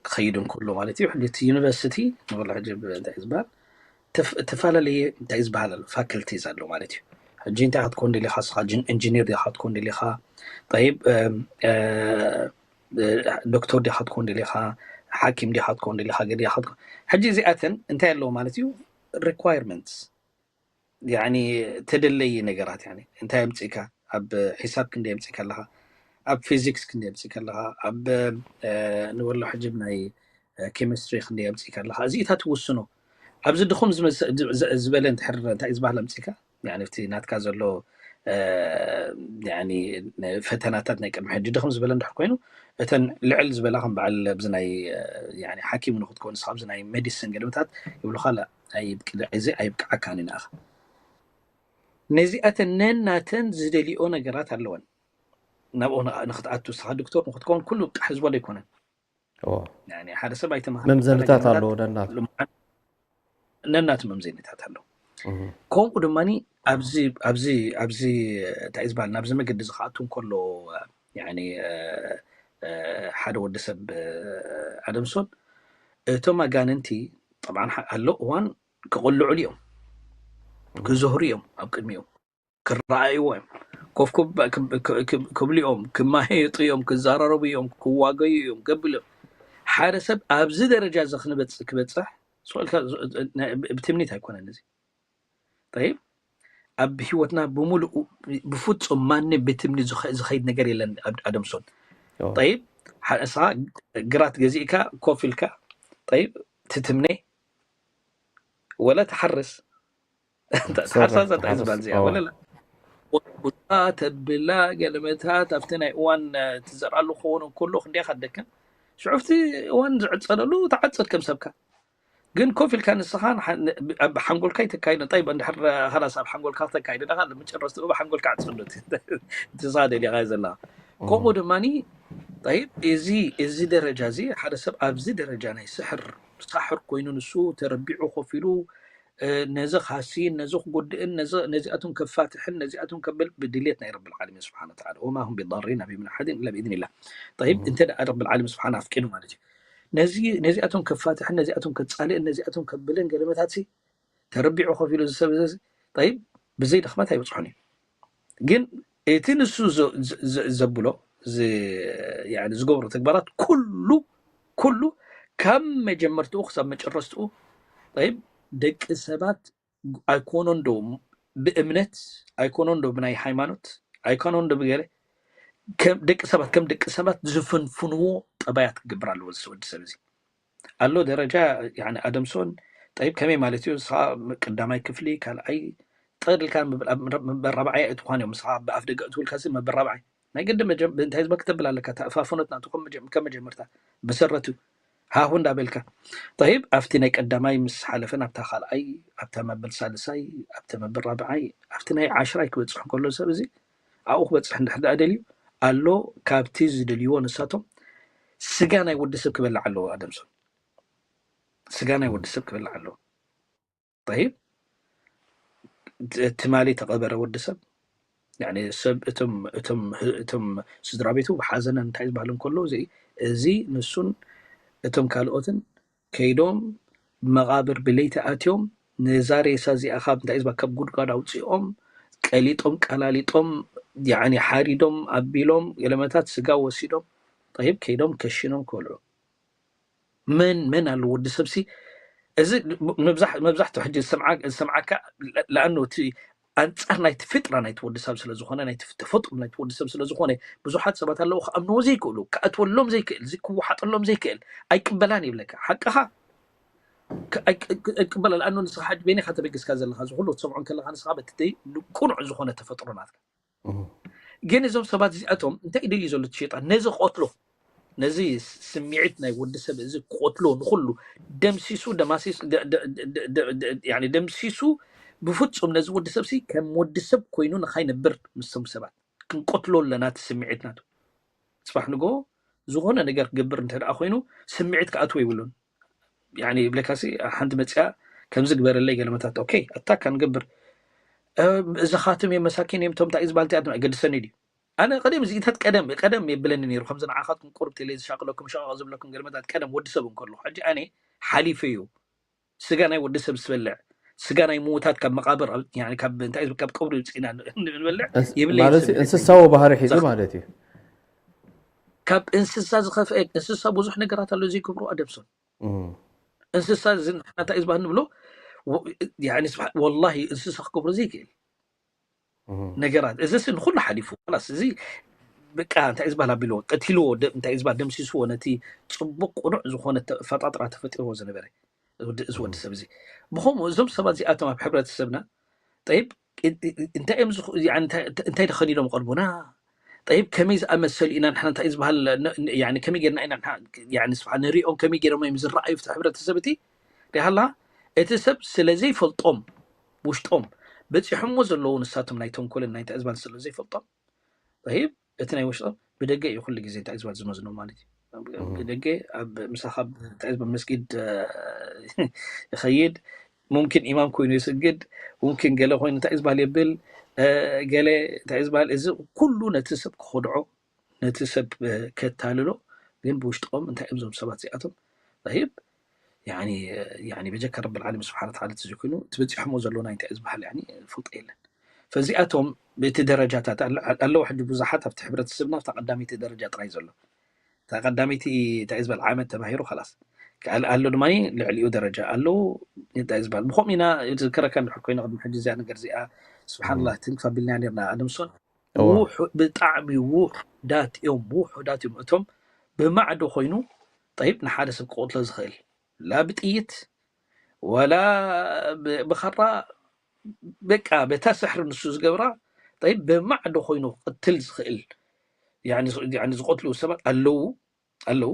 ክኸይድ እንከሎ ማለት እዩ። ሕጂ እቲ ዩኒቨርሲቲ ንበል ሕጂ እንታይ ዝበሃል ተፈላለየ እንታይ ዝበሃል ኣሎ ፋክልቲዝ ኣሎ ማለት እዩ። ሕጂ እንታይ ክትኮን ደሊኻ ስኻ ኢንጂኒር ዲኻ ክትኮን ደሊኻ ጠይብ ዶክተር ዲኻ ክትኮን ደሊኻ ሓኪም ዲኻ ክትኮን ደሊኻ ገዲኻ ክትኮን ሕጂ እዚኣተን እንታይ ኣለዎ ማለት እዩ requirements ያኒ ተደለይ ነገራት ያኒ እንታይ ኣምፅእካ ኣብ ሒሳብ ክንደይ ኣምፅእካ ኣለኻ ኣብ ፊዚክስ ክንደይ ኣምፅእካ ኣለኻ ኣብ ንበሎ ሕጂ ናይ ኬሚስትሪ ክንደይ ኣምፅእካ ኣለኻ እዚኢታ ትውስኖ ኣብዚ ድኹም ዝበለ እንድሕር እንታይ ዝበሃል ኣምፅእካ እቲ ናትካ ዘሎ ፈተናታት ናይ ቅድሚ ሕጂ ድኹም ዝበለ እንድሕር ኮይኑ እተን ልዕል ዝበላ ከም በዓል ኣብዚ ናይ ሓኪም ንክትኮን ንስኻ ኣብዚ ናይ ሜዲሲን ገለመታት ይብሉካ እዚ ኣይብቅዓካን እዩ ንኣኻ ነዚኣተን ነናተን ዝደልኦ ነገራት ኣለወን ናብኡ ንክትኣቱ ንስኻ ዶክተር ንክትኮን ኩሉ ቃሕ ዝበሎ ኣይኮነን ሓደ ሰብ ኣይተማሃረ መምዘንታት ኣለዎ ነናት ነናት መምዘንታት ኣለዎ ከምኡ ድማ ኣብዚ ኣብዚ ኣብዚ እንታይ ዝበሃል ናብዚ መገዲ ዝክኣቱ እንከሎ ሓደ ወዲ ሰብ ኣደምሶን እቶም ኣጋንንቲ ጠብዓ ኣሎ እዋን ክቕልዑሉ እዮም ክዝህሩ እዮም ኣብ ቅድሚኦም ክረኣይዎ እዮም ኮፍ ክብሉ እዮም ክማየጡ እዮም ክዘራረቡ እዮም ክዋገዩ እዮም ገብል እዮም ሓደ ሰብ ኣብዚ ደረጃ እዚ ክንበፅእ ክበፅሕ ስልካ ብትምኒት ኣይኮነን እዚ ጠይብ ኣብ ህይወትና ብምሉኡ ብፍፁም ማንም ብትምኒ ዝኸይድ ነገር የለን ኣደምሶን ጠይብ ንስኻ ግራት ገዚእካ ኮፍ ኢልካ ጠይብ ትትምነ ወላ ትሓርስ ትሓርሳ እንታይ ዝበሃል እዚኣ ወለላ ቡታ ተብላ ገለመታት ኣብቲ ናይ እዋን ትዘርኣሉ ክኸውን እንከሎ ክንደይ ካደከም ሽዑፍቲ እዋን ዝዕፀለሉ ተዓፅድ ከም ሰብካ ግን ኮፍ ኢልካ ንስኻ ኣብ ሓንጎልካ ይተካይዶ እንታይ እንድሕር ኸላስ ኣብ ሓንጎልካ ክተካይዶ ደኻ መጨረስትኡ ብሓንጎልካ ዕፅሉት እቲ ንስኻ ደሊኻ ዘለኻ ከምኡ ድማ ጠይብ እዚ እዚ ደረጃ እዚ ሓደ ሰብ ኣብዚ ደረጃ ናይ ስሕር ሳሕር ኮይኑ ንሱ ተረቢዑ ኮፍ ኢሉ ነዚ ካሲን ነዚ ክጎድእን ነዚኣቶም ከፋትሕን ነዚኣቶም ከብል ብድልየት ናይ ረብል ዓለሚን ስብሓን ወተዓላ ወማ ሁም ቢዳሪና ቢሂ ምን ኣሓድን ኢላ ብኢዝኒላህ ጠይብ እንተ ደኣ ረብል ዓለሚን ስብሓን ኣፍቂዱ ማለት እዩ ነዚኣቶም ከፋትሕን ነዚኣቶም ከፃልእን ነዚኣቶም ከብልን ገለመታት ተረቢዑ ኮፍ ኢሉ ዝሰብ እዚ ጠይብ ብዘይ ድኽመት ኣይበፅሖን እዩ ግን እቲ ንሱ ዘብሎ ዝገብሮ ተግባራት ኩሉ ኩሉ ካብ መጀመርትኡ ክሳብ መጨረስትኡ ጠይብ ደቂ ሰባት ኣይኮኖን ዶ ብእምነት ኣይኮኖን ዶ ብናይ ሃይማኖት ኣይኮኖን ዶ ብገለ ደቂ ሰባት ከም ደቂ ሰባት ዝፍንፍንዎ ጠባያት ክገብር ኣለዎ ዝወዲ ሰብ እዚ ኣሎ ደረጃ ኣደምሶን ጠይብ ከመይ ማለት እዩ ንስኻ ቀዳማይ ክፍሊ ካልኣይ ጠቅልካ መበራብዓይ ኣይትኳን እዮም ንስኻ ብኣፍ ደገ እትውልካ መበራብዓይ ናይ ግዲ እንታይ ዝበል ክተብል ኣለካ ተኣፋፍኖት ናቱ ከም መጀመርታ መሰረቱ ሃሁ እንዳበልካ። ጠይብ፣ ኣብቲ ናይ ቀዳማይ ምስ ሓለፈ፣ ኣብታ ካልኣይ፣ ኣብታ መበል ሳልሳይ፣ ኣብቲ መበል ራብዓይ፣ ኣብቲ ናይ ዓሽራይ ክበፅሕ እንከሎ ሰብ እዚ ኣብኡ ክበፅሕ እንድሕር ደኣ ደልዩ ኣሎ፣ ካብቲ ዝደልይዎ ንሳቶም ስጋ ናይ ወዲ ሰብ ክበልዕ ኣለዎ። ኣደምሶን፣ ስጋ ናይ ወዲ ሰብ ክበልዕ ኣለዎ። ጠይብ፣ ትማሊ ተቐበረ ወዲ ሰብ። ያኒ ሰብ እቶም እቶም እቶም ስድራ ቤቱ ብሓዘን እንታይ ዝበሃል እንከሎ፣ እዚ እዚ ንሱን እቶም ካልኦትን ከይዶም መቓብር ብለይቲ ኣትዮም፣ ነዛ ሬሳ እዚኣ ካብ እንታይ ዝበሃል ካብ ጉድጓድ ኣውፂኦም፣ ቀሊጦም ቀላሊጦም፣ ያኒ ሓሪዶም ኣቢሎም፣ ገለመታት ስጋ ወሲዶም፣ ጠይብ፣ ከይዶም ከሽኖም ክበልዑ። መን መን ኣሎ ወዲ ሰብሲ? እዚ መብዛሕ- መብዛሕትኡ ሕጂ ዝሰምዓ- ዝሰምዓካ፣ ለኣኑ እቲ ኣንጻር ናይቲ ፍጥራ ናይቲ ወዲ ሰብ ስለ ዝኾነ፣ ናይቲ ተፈጥሮ ናይቲ ወዲ ሰብ ስለ ዝኾነ፣ ብዙሓት ሰባት ኣለዉ ክኣምንዎ ዘይክእሉ፣ ክኣትወሎም ዘይክእል፣ እዚ ክወሓጠሎም ዘይክእል፣ ኣይቅበላን ይብለካ። ሓቅኻ። ክ- ኣይቅ- ኣይቅበላ። ለኣኑ ንስኻ ሕጂ በይንኻ ተበጊስካ ዘለኻ፣ እዚ ኩሉ ክትሰምዖ እንከለኻ፣ ንስኻ በቲ ቅኑዕ ዝኾነ ተፈጥሮ ናትካ። እህ። ግን እዞም ሰባት እዚኣቶም እንታይ ይደልዩ ዘሎ እቲ ሸይጣን? ነዚ ክቐትሎ፣ ነዚ ስምዒት ናይ ወዲ ሰብ እዚ ክቐትሎ፣ ንኹሉ ደምሲሱ፣ ደማሲስ- ደ- ደ- ደ- ደ- ደ- ያኒ ደምሲሱ፣ ብፍጹም ነዚ ወዲ ሰብሲ ከም ወዲ ሰብ ኮይኑ ንኻይነብር ምስቶም ሰባት ክንቀትሎ ኣለና። እቲ ስምዒት ናቱ፣ ጽባሕ ንግሆ ዝኾነ ነገር ክገብር እንተ ደኣ ኮይኑ፣ ስምዒት ክኣትዎ ይብሉን። ያኒ ይብለካሲ፣ ሓንቲ መጽያ ከምዚ ግበረለይ ገለመታት፣ ኦኬ፣ ኣታካ ንገብር። እ፣ እዚ ኻትም እዮም፣ መሳኪን እዮም፣ እቶም እንታይ እዩ ዝበሃል፣ እቲኣቶም ኣይገድሰኒ ድዩ? ኣነ ቀደም እዚኢታት ቀደም ቀደም የብለኒ ነይሩ፣ ከምዚ ንዓኻትኩም ቁርብ ቴሌ ዝሻቅለኩም ሸቃቕ ዝብለኩም ገለመታት ቀደም ወዲ ሰብ እንከሎ። ሕጂ ኣነ ሓሊፈ እዩ። ስጋ ናይ ወዲ ሰብ ዝበልዕ፣ ስጋ ናይ ምዉታት ካብ መቓብር ኣብ- ያኒ ካብ እንታይ ካብ ቀብሪ ውፅኢና ንበልዕ እስ- የብለይ ማለት ዝብል። እንስሳዊ ባህሪ ሒዙ ዝኸ- ማለት እዩ። ካብ እንስሳ ዝኸፍአ፣ እንስሳ ብዙሕ ነገራት ኣሎ ዘይገብሮ፣ ኣደምሶን። እም። እንስሳ እዚ ንሕና እንታይ እዩ ዝበሃል ንብሎ? ወ- ያኒ ስብሓ- ወላሂ እንስሳ ክገብሮ ዘይክእል እም። ነገራት። እዚ ሲ ንኹሉ ሓሊፉ፣ ላስ እዚ በቃ እንታይ እዩ ዝበሃል ኣቢልዎ፣ ቀቲልዎ፣ ደ- እንታይ እዩ ዝበሃል ደምሲስዎ፣ ነቲ ጽቡቕ ቅኑዕ ዝኾነ ተ- ፈጣጥራ ተፈጢርዎ ዝነበረ ወዲ- እዚ ወዲ ሰብ እዚ። ብኸምኡ እዞም ሰባት እዚኣቶም ኣብ ሕብረተሰብና፣ ጠይብ፣ እ- እ- እንታይ እዮም ዝኽ- ያኒ እንታይ እንታይ ተኸዲኖም ቀርቡና? ጠይብ፣ ከመይ ዝኣመሰሉ ኢና ንሕና፣ እንታይ እዩ ዝበሃል ነ- ነ- ያኒ ከመይ ጌርና ኢና ንሕና፣ ያኒ ስብሓ ንሪኦም፣ ከመይ ጌሮም እዮም ዝረኣዩ ኣብቲ ሕብረተሰብ እቲ? ሪሃላ፣ እቲ ሰብ ስለ ዘይፈልጦም፣ ውሽጦም በፂሖምዎ ዘለዉ ንሳቶም ናይ ተንኮልን ናይ እንታይ ዝበሃል ስለ ዘይፈልጦም፣ ጠይብ፣ እቲ ናይ ውሽጦም ብደገ እዩ ኩሉ ግዜ እንታይ ዝበሃል ዝመዝኖም ማለት እዩ። እም። ብደገ ኣብ ምሳኻ እንታይ ዝበሃል መስጊድ እ፣ ይኸይድ፣ ሙምኪን ኢማም ኮይኑ ይስግድ፣ ሙምኪን ገለ ኮይኑ እንታይ ዝበሃል የብል እ፣ ገለ እንታይ ዝበሃል፣ እዚ ኩሉ ነቲ ሰብ ክኸድዖ፣ ነቲ ሰብ እ፣ ከታልሎ፣ ግን ብውሽጦም እንታይ እዮም እዞም ሰባት እዚኣቶም? ጠይብ፣ ያኒ ያኒ በጀካ ረብል ዓለሚን ስብሓነ ወተዓላ ተዘይኮይኑ፣ እቲ በፂሖምዎ ዘለዉ ናይ እንታይ ዝበሃል ያኒ ፈልጦ የለን። ፈዚኣቶም በቲ ደረጃታት ኣለ- ኣለዉ። ሕጂ ብዙሓት ኣብቲ ሕብረተሰብና ኣብታ ቀዳመይቲ ደረጃ ጥራይ ዘሎ፣ እታ ቀዳመይቲ እንታይ ዝበሃል ዓመት ተማሂሩ፣ ከላስ። ከኣል ኣሎ ድማ ልዕሊኡ ደረጃ ኣለዉ። እንታይ ዝበሃል ብኸምኡ ኢና ዝዝከረካ እንድሕር ኮይኑ፣ ቅድሚ ሕጂ እዚኣ ነገር እዚኣ ስብሓንላ ትንክፍ ኣቢልና ነርና። ኣደምሶን እዋ። ውሑ- ብጣዕሚ ውሑዳት እዮም፣ ውሑዳት እዮም እቶም ብማዕዶ ኮይኑ ጠይብ ንሓደ ሰብ ክቐትሎ ዝኽእል፣ ላ ብጥይት ወላ ብ- ብኻራ፣ በቃ በታ ስሕሪ ንሱ ዝገብራ፣ ጠይብ ብማዕዶ ኮይኑ ክቕትል ዝኽእል፣ ያኒ ዝ- ያኒ ዝቐትሉ ሰባት ኣለዉ ኣለዉ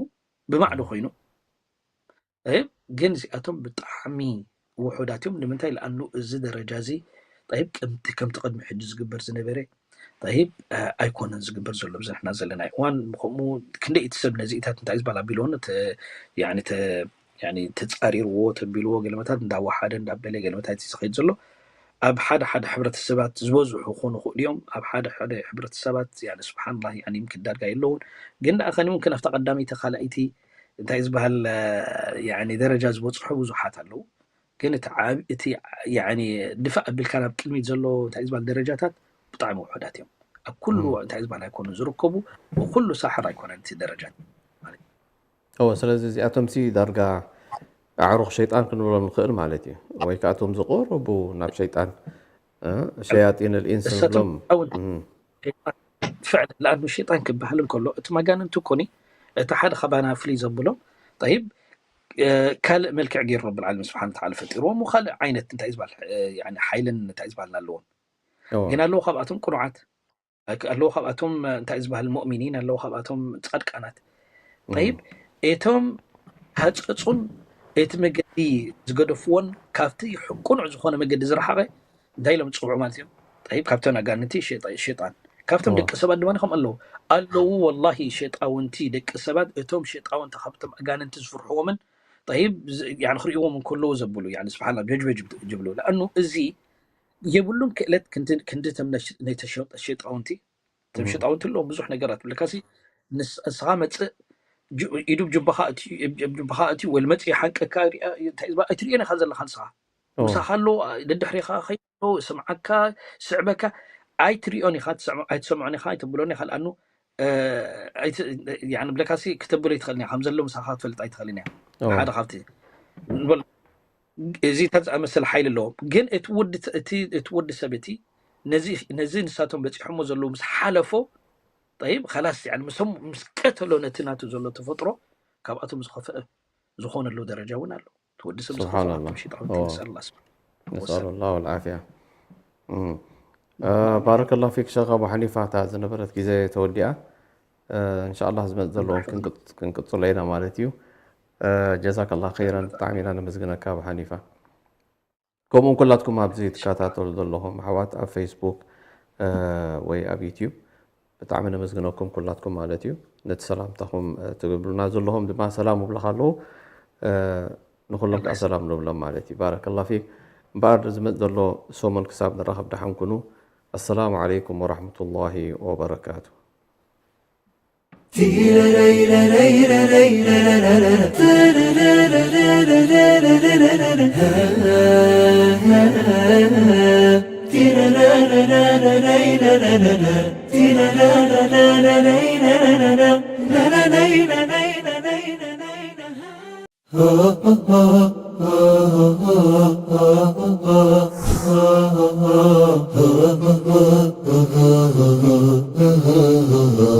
ብማዕዶ ኮይኑ። ጠይብ ግን እዚኣቶም ብጣዕሚ ውሑዳት እዮም። ንምንታይ? ለኣኑ እዚ ደረጃ እዚ ጠይብ ከምቲ ከምቲ ቅድሚ ሕጂ ዝግበር ዝነበረ ጠይብ እ፣ ኣይኮነን ዝግበር ዘሎ። ብዚ ንሕና ዘለና እዋን ከምኡ ክንደይ እቲ ሰብ ነዚኢታት እንታይ ዝበሃል ኣቢልዎን እቲ ያኒ ተ- ያኒ ተጻሪርዎ ተቢልዎ ገለመታት እንዳወሓደ እንዳበለ ገለመታት እዩ ዝኸይድ ዘሎ። ኣብ ሓደ ሓደ ሕብረተሰባት ዝበዝሑ ክኾኑ ይኽእሉ እዮም። ኣብ ሓደ ሓደ ሕብረተሰባት ያኒ ስብሓንላህ ያኒ ይምክን ዳርጋ የለውን። ግን ደኣ ከኒ እውን ኣብታ ቀዳመይቲ ካልኣይቲ እንታይ ዝበሃል እ፣ ያኒ ደረጃ ዝበፅሑ ብዙሓት ኣለዉ። ግን እቲ ዓብ- እቲ ያኒ ድፋእ ኣቢልካ ናብ ቅድሚት ዘሎ እንታይ ዝበሃል ደረጃታት ብጣዕሚ ውሑዳት እዮም። ኣብ ኩሉ እም። እንታይ ዝበሃል ኣይኮኑን ዝርከቡ፣ ብኩሉ ሳሕር ኣይኮነን እቲ ደረጃ ማለት እዩ። እዎ፣ ስለዚ እዚኣቶም ሲ ዳርጋ ኣዕሩኽ ሸይጣን ክንብሎም ንኽእል ማለት እዩ። ወይ ከዓ እቶም ዝቐረቡ ናብ ሸይጣን እ፣ ሸያጢን ልኢንስ እሳቶም ንብሎም። እውን እም። ፍዕል ለኣኑ ሸይጣን ክበሃል እንከሎ እቲ መጋንንቲ እኮኒ እቲ ሓደ ካባና ፍልይ ዘብሎ ጠይብ እ፣ ካልእ መልክዕ ገይሩ ረብል ዓለሚን ስብሓን ተዓላ ፈጢርዎም ካልእ ዓይነት እንታይ ዝበሃል እ፣ ያኒ ሓይልን እንታይ ዝበሃልና ኣለዎም። እዎ። ግን ኣለዉ ካብኣቶም ቅኑዓት፣ ኣለዉ ካብኣቶም እንታይ ዝበሃል ሙእሚኒን፣ ኣለዉ ካብኣቶም ጻድቃናት። እም። ጠይብ እቶም ዝሃፀፁን እቲ መገዲ ዝገደፍዎን ካብቲ ሕቁኑዕ ዝኾነ መገዲ ዝረሓቐ እንታይ ኢሎም ዝፅውዑ ማለት እዮም? ጠይብ ካብተን ኣጋንንቲ ሸጣን ካብቶም ደቂ ሰባት ድማ ከም ኣለዉ ኣለዉ ወላሂ ሸጣውንቲ ደቂ ሰባት እቶም ሸጣውንቲ ካብቶም ኣጋንንቲ ዝፍርሕዎምን ጠይብ ክርእይዎም እንከለዉ ዘብሉ ስብሓላ ጀጅበጅ ጅብሉ ለኣኑ እዚ የብሉን ክእለት ክንዲ ቶም ሸጣውንቲ ቶም ሸጣውንቲ ኣለዎም ብዙሕ ነገራት ብለካሲ ንስኻ መፅእ ኢዱ ጅባኻ እቲ ወይ መፅእ ሓንቀካ ኣይትርእዮን ኢኻ ዘለኻ ንስኻ ምሳኻ ኣሎ ደድሕሪኻ ከሎ ስምዓካ ስዕበካ ኣይትርእዮን ኢኻ ኣይትሰምዖን ኢኻ ኣይተብሎን ኢኻ ለኣኑ ብለካሲ ክተብሎ ይትኽእልን ከም ዘሎ ምሳኻ ክትፈልጥ ኣይትኽእልን እያ ሓደ ካብቲ እዚ እንታይ ዝኣመሰለ ሓይሊ ኣለዎም ግን እቲ ወዲ ሰብ እቲ ነዚ ንሳቶም በፂሖሞ ዘለዉ ምስ ሓለፎ ጠይብ ኸላስ ምስቶም ምስ ቀተሎ ነቲ ናቱ ዘሎ ተፈጥሮ ካብኣቶም ዝኸፍአ ዝኾነሉ ደረጃ እውን ኣሎ እቲ ወዲ ሰብ ዝኸፍኣቶም ሸጣውንቲ ነስኣል ኣላ ስብሓን ነስኣል ላ ወልዓፍያ ባረከላ ፊክ ሸኽ ኣቡ ሓኒፋ እታ ዝነበረት ግዜ ተወዲኣ እንሻላ ዝመፅ ዘለዎም ክንቅፅሎ ኢና ማለት እዩ ጀዛከላ ኸይረን ብጣዕሚ ኢና ነመስግነካ ኣቡ ሓኒፋ ከምኡውን ኩላትኩም ኣብዚ ትከታተሉ ዘለኹም ኣሕዋት ኣብ ፌስቡክ ወይ ኣብ ዩትዩብ ብጣዕሚ ነመስግነኩም ኩላትኩም ማለት እዩ ነቲ ሰላምታኹም ትገብሩና ዘለኹም ድማ ሰላም ይብሉኻ ኣለዉ ንኩሎም ከዓ ሰላም ንብሎም ማለት እዩ ባረከላ ፊክ እምበኣር ዝመፅ ዘሎ ሰሙን ክሳብ ንራኸብ ደሓን ኩኑ ኣሰላሙ ዓለይኩም ወራሕመቱላሂ ወበረካቱ